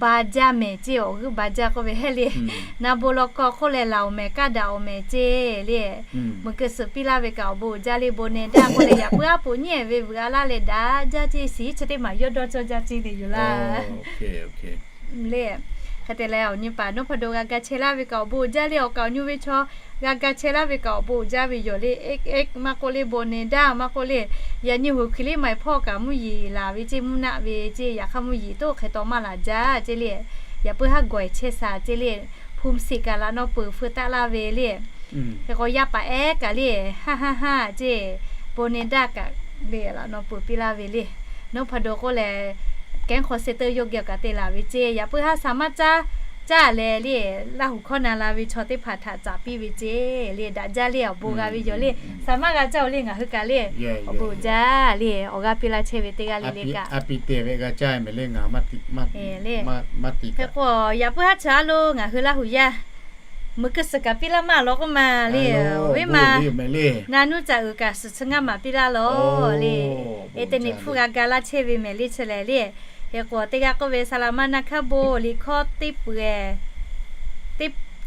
ba jaˇ mehˍ ceˇ, awˬ g'euˆ ba jaˇ k'oˆ ve hehˉ le. Na bon law kaw k'oˆ leh laˬ-oˬ mehˍ, kaˇ daꞈ-oˬ mehˍ ceˇ le. Meuˬ keu suhˍ piˇ laˇ ve kaꞈ awˬ bon uiˍ jaˇ le. Bon neh daˇ k'oˆ leh yaꞈ puiˉ aˉ poꞈ nyi ve vuiˬ a laˇ leh daꞈ jaˇ ceˇ, shiˍ chi teˇ maˬ yawˇ dawˇ cawˇ jaˇ ceˇ le yoˬ laˇ. Le, hk'e te leh awˬ nyi paˍ Nawˉ hpaˍ do g'a ga chehˇ laˇ ve kaꞈ awˬ bon uiˍ jaˇ le. Awˬ kaˍ awˬ nyi ve chaw g'a ga chehˇ laˇ ve kaꞈ awˬ bon uiˍ jaˇ ve yoˬ le. Eˇ eˇ maˇ k'oˆ le, bon neh daˇ maˇ k'oˆ le, yaꞈ nyi hoꞈ hkiˬ liˇ ma e hpawˇ kaꞈ mvuhˇ yeˬ laˬ ve ceˇ, mvuhˇ naˆ ve ceˇ, yaꞈ hk'aˇ mvuhˇ yeˬ toˆ hk'e taw maˇ laˬ jaˇ ceˇ le. Yaꞈ puiˉ haˉ gawˬ e chehˇ shaˍ ceˇ le. Hpu mi shiˍ kaꞈ laꞈ naw peuˬ feu taˆ laˇ ve le. Hk'e k'o yaˇ paˍ ehˉ kaꞈ le, haˉ haˉ haˉ ceˇ, bon neh daˇ kaꞈ le laꞈ naw peuˬ piˇ laˇ ve le. Nawˉ hpaˍ do k'oˆ leh, kehˉ hk'aw se teuˇ yawˇ geh kaꞈ te laˬ ve ceˇ. Yaꞈ puiˉ haˉ shaˍ maˇ caˇ caˇ leh le, Laˇ huˍ hkawˇ na la ve chaw teˇ hpaˍ htaꞈ caˍ piˇ ve ceˇ le. Daꞈ jaˇ le, awˬ bon g'a ve yoˬ le. Shaˍ maˇ g'a caˇ-oˬ le, ngaˬ hui kaꞈ le awˬ bon jaˇ le. Awˬ g'aˇ piˇ laˇ chehˇ ve teˇ g'aˇ le le kaꞈ a pi te ve g'a caˇ mehˍ le, ngaˬ maˇ ti hk'e k'o, yaꞈ puiˉ haˉ chaw a lo ngaˬ hui Laˇ huˍ yaˇ meuˬ keu suhˍ kaꞈ piˇ laˇ maˇ lawˬ k'oˆ ma le. Awˬ viˉ ma, na nuˇ caꞈ uiˍ kaꞈ suhˍ chi ngaˇ maˍ piˇ laˇ lawˬ le. E te niꞈ hpfuhˇ g'a ga laˇ chehˇ ve mehˍ le chi lehˬ le. Hk'e k'o teˇ g'aˇ k'oˆ ve, Saˍ laˍ ma na hkaˇ bon liꞈ hkawˇ teˇ peuˬ ehˍ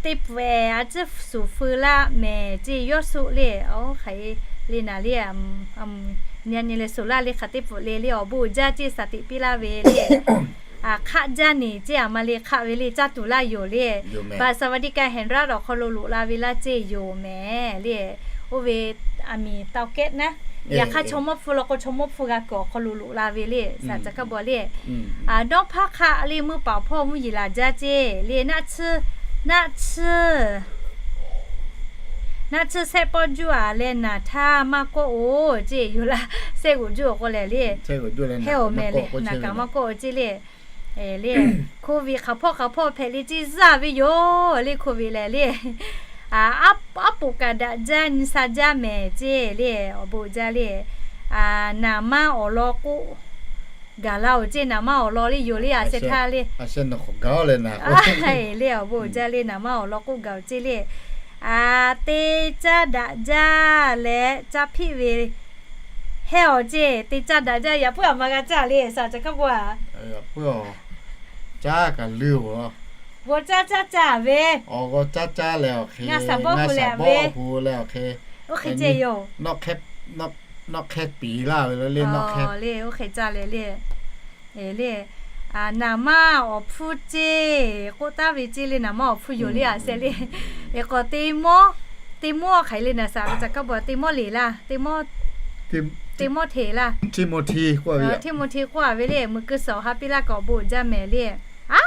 teˇ peuˬ ehˍ a ciˉ suhˍ feu laˇ mehˍ ceˇ, yawˇ suh le. Aˬ hk'aˬ e le naˍ le, a, nyi a nyi leh suhˍ laˇ le, hk'aˬ teˇ peuˬ le le, awˬ bon uiˍ jaˇ ceˇ, shaˍ tiꞈ piˇ laˇ ve le. Hk'aˆ jaˇ neˬ ceˇ, aˬ ma le hk'aˆ ve le, caˇ tuˬ laˇ yoˬ le. Baˬ สวัสดิการแห่งรัฐ awˬ hk'aw lo loꞈ la ve laˇ ceˇ yoˬ mehˍ le. Oˇ ve aˬ miˍ tawˇ kehˉ naˉ, yaꞈ hk'aˇ chaw mawˇ hpfuhˇ law k'o chaw mawˇ hpfuhˇ g'a kuiˬ awˬ hk'aw lo loꞈ la ve le. Shaˍ caˬ hkaˇ baw le, a dawˇ hpaˇ hk'aˆ le meuˇ paˍ awˬ hpawˇ mvuhˇ yeˬ laˬ jaˇ ceˇ le. Naˆ tsuhˇ, naˆ tsuhˇ Naˆ tsuhˇ sehˆ pawˆ juˇ aꞈ leh naˬ htaˇ maˇ kawˆ-oˬ ceˇ yoˬ laˇ. Sehˆ g'oꞈ juˇ awˬ k'o lehˬ le, hehˉ awˬ mehˍ le, naˬ kaꞈ maˇ kawˆ-oˬ ceˇ le. Covid hk'aˬ hpawˇ hk'aˬ hpawˇ hpehꞈ le ceˇ, zaˇ ve yoˬ le. Covid lehˬ le, aˉ poꞈ kaꞈ daꞈ jaˇ, nyi sha jaˇ mehˍ ceˇ le. Awˬ bon jaˇ le, naˍ maˇ awˬ lawn k'oˆ gaˬ la-oˬ ceˇ, naˍ maˇ awˬ lawn le yoˬ le, a sheh htaˇ le, le awˬ bon jaˇ le, naˍ maˇ awˬ lawn k'oˆ gaˬ-oˬ ceˇ le. Aˬ, te caˇ daꞈ jaˇ leh caˇ hpiˆ ve hehˇ awˬ ceˇ. Te caˇ daꞈ jaˇ, yaꞈ puiˉ aˬ ma g'a caˇ le, saˍ caˬ hkaˇ bon a. Caˇ kaꞈ leuˇ-oˬ. G'aw caˇ caˇ caˇ ve, awˬ g'aw caˇ caˇ leh awˬ hk'e, ngaˬ saˍ bawˆ pu leh awˬ hk'e, oˇ hk'e ceˇ yoˬ. Nawˆ hk'ehˇ piˍ laˇ ve le, nawˆ hk'ehˇ le, oˇ hk'e caˇ leh le. Le, naˍ manˇ awˬ hpfuhˇ ceˇ k'oˆ taˍ ve ceˇ le, naˍ manˇ awˬ hpfuhˇ yoˬ le, aˬ shehˍ le. K'awꞈ te mawˇ, te mawˇ hk'aˬ hk'e le naˍ, saˍ caˬ hkaˇ bon te mawˇ le laˇ, te mawˇ, te mawˇ hteꞈ laˇ, Tiˆmoˍhtiˆ k'oˆ ve le, muiˬ keu suhˍ awˬ ha piˇ laˇ kaꞈ awˬ bon uiˍ jaˇ mehˍ le. A,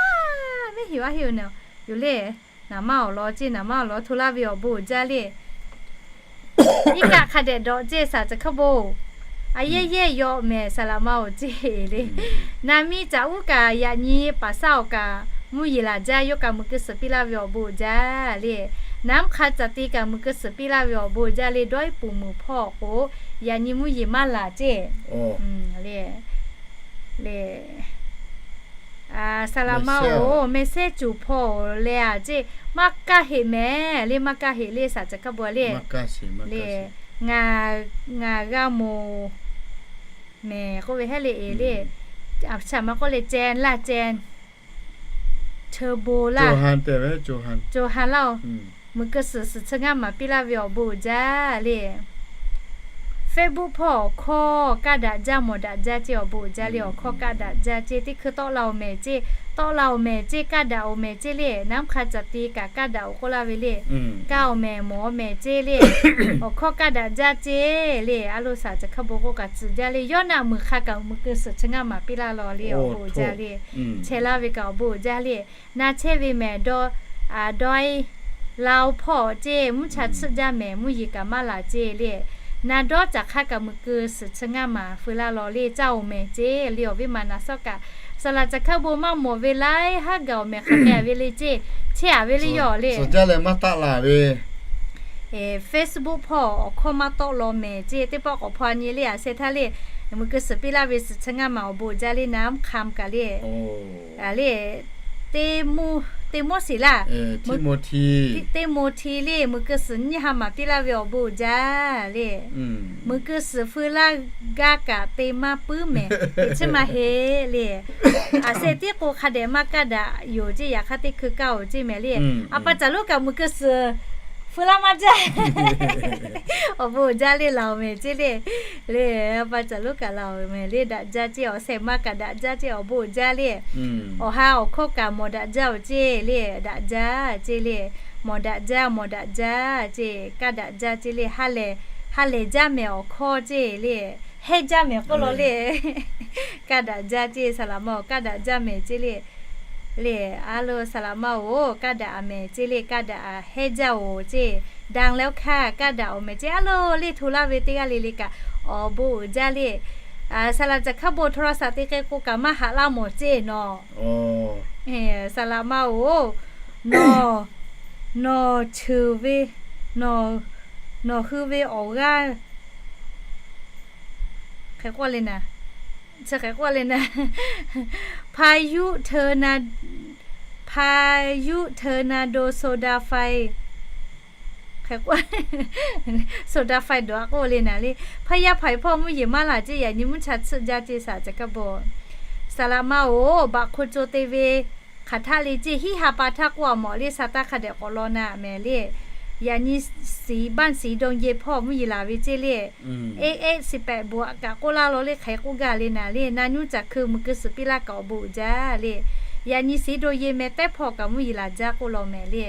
mehˆ heˍ a heˍ yoˬ le. Naˍ manˇ awˬ lawn ceˇ, naˍ manˇ awˬ lawn hto laˇ ve awˬ bon uiˍ jaˇ le. Iˉ kaˆ hk'a dehꞈ dawꞈ ceˇ, saˍ caˬ hkaˇ bon. A yehˇ yehˇ yaw mehˍ, saˍ laꞈ ma awˬ ceˇ le. Naˍ miˇ caꞈ uˉ kaꞈ yaꞈ nyi paˍ saˉ awˬ kaꞈ mvuhˇ yeˬ laˬ jaˇ, yawˇ kaꞈ muiˬ keu suhˍ piˇ laˇ ve awˬ bon uiˍ jaˇ le. Naˉ mvuhˇ hk'a caꞈ te kaꞈ muiˬ keu suhˍ piˇ laˇ ve awˬ bon uiˍ jaˇ le. Dawˇ iˉ puˍ muiˬ hpawˇ k'o, yaꞈ nyi mvuhˇ yeˬ maˇ laˬ ceˇ le. Saˍ laꞈ ma oˬ, mehˬ sehˉ cuˬ hpawˇ leh a ceˇ, maˇ kaˇ heꞈ mehˍ le, maˇ kaˇ heꞈ le, saˍ caˬ hkaˇ bon le. Le, ngaˬ, ngaˬ g'a moˍ mehˍ k'oˆ ve hehˉ le e le. Aˬ shaˍ ma k'oˆ le, ceh laˇ ceh, cheu bon laˇ, co ha laˇ oˬ. Muiˬ keu suhˍ suhˍ chi ngaˇ maˍ piˇ laˇ ve awˬ bon uiˍ jaˇ le. Facebook hpawˇ awˬ hkawˇ kaˇ daꞈ jaˇ, mawˬ daꞈ jaˇ ceˇ, awˬ bon uiˍ jaˇ le. Awˬ hkawˇ kaˇ daꞈ jaˇ ceˇ, teˇ hkui tawˆ la oˬ mehˍ ceˇ, tawˆ la oˬ mehˍ ceˇ, kaˇ daꞈ oˬ mehˍ ceˇ le. Naˉ mvuhˇ hk'a caꞈ te kaꞈ kaˇ daꞈ oˬ k'oˆ laˇ ve le. Kaˇ oˬ mehˍ, mawˬ oˬ mehˍ ceˇ le. Awˬ hkawˇ kaˇ daꞈ jaˇ ceˇ le. A lo, saˍ caˬ hkaˇ bon k'oˆ kaꞈ tcuhˍ jaˇ le. Yawˇ naˆ muiˬ hk'a kaꞈ muiˬ keu suhˍ chi ngaˇ maˍ piˇ laˇ law le, awˬ bon uiˍ jaˇ le. Chehˇ laˇ ve kaꞈ awˬ bon uiˍ jaˇ le. Na chehˇ ve mehˍ dawˇ, a dawˇ iˉ, Laoˬ hpawˇ ceˇ, mvuhˇ cha tsuhˆ jaˇ mehˍ, mvuhˇ yeˬ kaꞈ maˇ laˬ ceˇ le. Na dawˇ caꞈ hk'aˇ kaꞈ muiˬ keu suhˍ chi ngaˇ maˍ feu laˇ law le, caˇ oˬ mehˍ ceˇ le. Awˬ viˉ ma na sawˉ kaꞈ, saˍ laꞈ caˬ hkaˇ bon maˇ mawˬ ve laiˉ haˉ gaˬ awˬ mehˍ hk'aˬ hk'e a ve le ceˇ, chehˇ a ve le yawˇ le. Suhˍ jaˇ leh maˇ taˆ la ve Facebook hpawˇ awˬ hkawˇ maˇ tawˆ law mehˍ ceˇ, teˇ pawˆ k'awꞈ hpaw nyi le, a sheh htaˇ le. Muiˬ keu suhˍ piˇ laˇ ve suhˍ chi ngaˇ maˍ awˬ bon uiˍ jaˇ le, naˉ mvuhˇ hk'a kaꞈ le. A le, teˇ mawˇ, teˇ mawˇ shiˍ laˇ. Teˇ mawˇ hti le, muiˬ keu suhˍ nyiˇ ha maˍ piˇ laˇ ve awˬ bon uiˍ jaˇ le. Muiˬ keu suhˍ feu laˇ gaˇ kaꞈ te maˇ puiˉ mehˍ, teꞈ chiˉ maˇ heˆ le. A sheh tiˉ k'o hk'a dehꞈ maˇ kaˇ daꞈ yoˬ ceˇ, yaꞈ hk'aˇ teˇ hkui kaˇ oˬ ceˇ mehˍ le. A pa caˬ lonˉ kaꞈ muiˬ keu suhˍ feu laˇ maˇ jaˇ. Awˬ bon uiˍ jaˇ le, laoˬ mehˍ ceˇ le. Le, a pa caˬ lonˉ kaꞈ laoˬ mehˍ le, daꞈ jaˇ ceˇ, awˬ shehˍ ma kaꞈ daꞈ jaˇ ceˇ, awˬ bon uiˍ jaˇ le. Awˬ ha awˬ hkawˇ kaꞈ mawˬ daꞈ jaˇ oˬ ceˇ le, daꞈ jaˇ ceˇ le. Mawˬ daꞈ jaˇ, mawˬ daꞈ jaˇ ceˇ, kaˇ daꞈ jaˇ ceˇ le. Ha lehˬ, ha lehˬ jaˇ mehˍ awˬ hkawˇ ceˇ le. Hehnˇ jaˇ mehˍ k'oˆ law le. Kaˇ daꞈ jaˇ ceˇ, saˍ laꞈ ma awˬ kaˇ daꞈ jaˇ mehˍ ceˇ le. Le, a lo saˍ laꞈ ma oˬ, kaˇ daꞈ a mehˍ ceˇ le, kaˇ daꞈ a hehnˇ jaˇ oˬ ceˇ. Daꞈ leh oˇ hk'aˇ kaˇ daꞈ oˬ mehˍ ceˇ, a lo le hto laˇ ve teˇ g'aˇ le le kaꞈ awˬ bon uiˍ jaˇ le. Saˍ laꞈ caˬ hkaˇ bon โทรศัพท์ te k'ai k'o kaꞈ maˇ haꞈ laˇ mawˬ ceˇ nawˬ. Saˍ laꞈ ma oˬ, nawˬ, nawˬ ceuˬ ve, nawˬ, nawˬ hui ve awˬ g'aˇ hk'e k'oˆ le naˍ, chi hk'e k'oˆ le naˍ, พายุเทอร์นาโด โซดาไฟ hk'e k'oˆ, โซดาไฟ dawˬ a k'oˆ le naˍ le. Hpaˇ yaˇ hpaˍ hpawˇ mvuhˇ yeˬ maˇ laˬ ceˇ, yaꞈ nyi mvuhˇ cha tsuhˆ jaˇ ceˇ, saˍ caˬ hkaˇ bon. Saˍ laꞈ ma oˬ, baꞈ hko co te ve hk'aˬ htaˇ le ceˇ, hiˉ ha pa htaˇ k'oˆ a mawˬ le, sa taˇ hk'a dehꞈ k'awꞈ law na mehˍ le. Yaꞈ nyi siˍ บ้านสีดงเย็น hpawˇ mvuhˇ yeˬ laˬ ve ceˇ le. Eˇ eˇ siˍ pehꞈ bvuhꞈ kaꞈ k'oˆ laˇ law le, hk'e k'oˆ gaˇ le naˍ le. Na nyuˇ caˬ hkui muiˬ keu suhˍ piˇ laˇ kaꞈ awˬ bon uiˍ jaˇ le. Yaꞈ nyi siˍ สีดงเย็น meh tehˉ hpawˇ kaꞈ mvuhˇ yeˬ laˬ jaˇ k'oˆ law mehˍ le.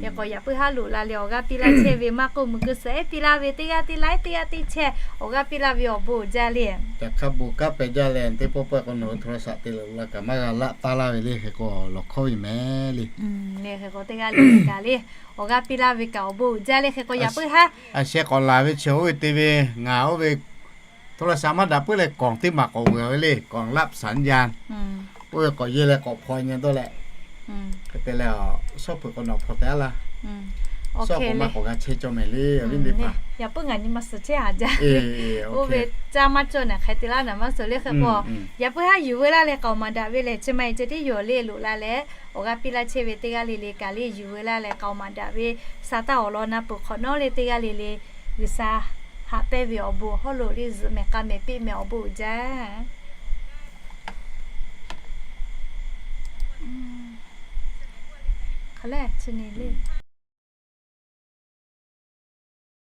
Hk'e k'o yaꞈ puiˉ haˉ loꞈ la le, awˬ g'aˇ piˇ laˇ chehˇ ve maˇ k'oˆ, muiˬ keu suhˍ ehˉ piˇ laˇ ve teˇ g'aˇ teˇ laiˉ teˇ g'aˇ teˇ chehˇ awˬ g'aˇ piˇ laˇ ve awˬ bon uiˍ jaˇ le. Caˬ hk'a bon kanˉ pehꞈ jaˇ leh, teˇ pawˆ pawehˇ k'o nawˬ hui โทรศัพท์ te leh la kaꞈ maˇ g'a laˆ taˇ laˇ ve le, hk'e k'o lawˬ hkawˇ ve mehˍ le. Hk'e k'o teˇ g'aˇ le kaꞈ le, awˬ g'aˇ piˇ laˇ ve kaꞈ awˬ bon uiˍ jaˇ le. Hk'e k'o yaꞈ puiˉ haˉ, a sheh k'awꞈ laˬ ve chi oˇ ve te ve, ngaˬ oˇ ve โทรศัพท์ maˇ daꞈ puiˉ leh กล่อง teˇ maˬ k'awꞈ veuˬ ve le, กล่องรับสัญญาณ oˇ ve k'awꞈ yeˇ leh k'awꞈ hpaw nyi dawˇ leh, hk'e te leh, shawˉ peuˬ k'o nawˬ hpaw te aˉ laˇ. Awˬ hk'e maˇ k'awꞈ g'a chehˇ cawˇ mehˍ le, awˬ viˉ teˇ hpaˍ. Yaꞈ puiˉ ngaˬ nyi ma suhˍ chehˇ haˍ jaˇ. Oˇ ve caˇ maˇ cawˇ naˬ hk'ai te laˇ naˬ maˇ suhˍ le hk'e k'o, yaꞈ puiˉ haˉ yuˬ veu laˇ leh k'aoˍ maˍ daꞈ ve lehˬ, chi ma e ceh tiˉ yoˬ le loꞈ la leh, awˬ g'aˇ piˇ laˇ chehˇ ve teˇ g'aˇ le le kaꞈ le yuˬ veu laˇ leh k'aoˍ maˍ daꞈ ve, sa taˇ awˬ lawn na peuˬ hk'awꞈ nawˉ le teˇ g'aˇ le le, G'uiˬsha haꞈ pehnˇ ve awˬ bon hawˉ lo le zuhꞈ mehˍ k'a mehˍ piˇ mehˍ awˬ bon uiˍ jaˇ. Hk'aˬ le chi ne le.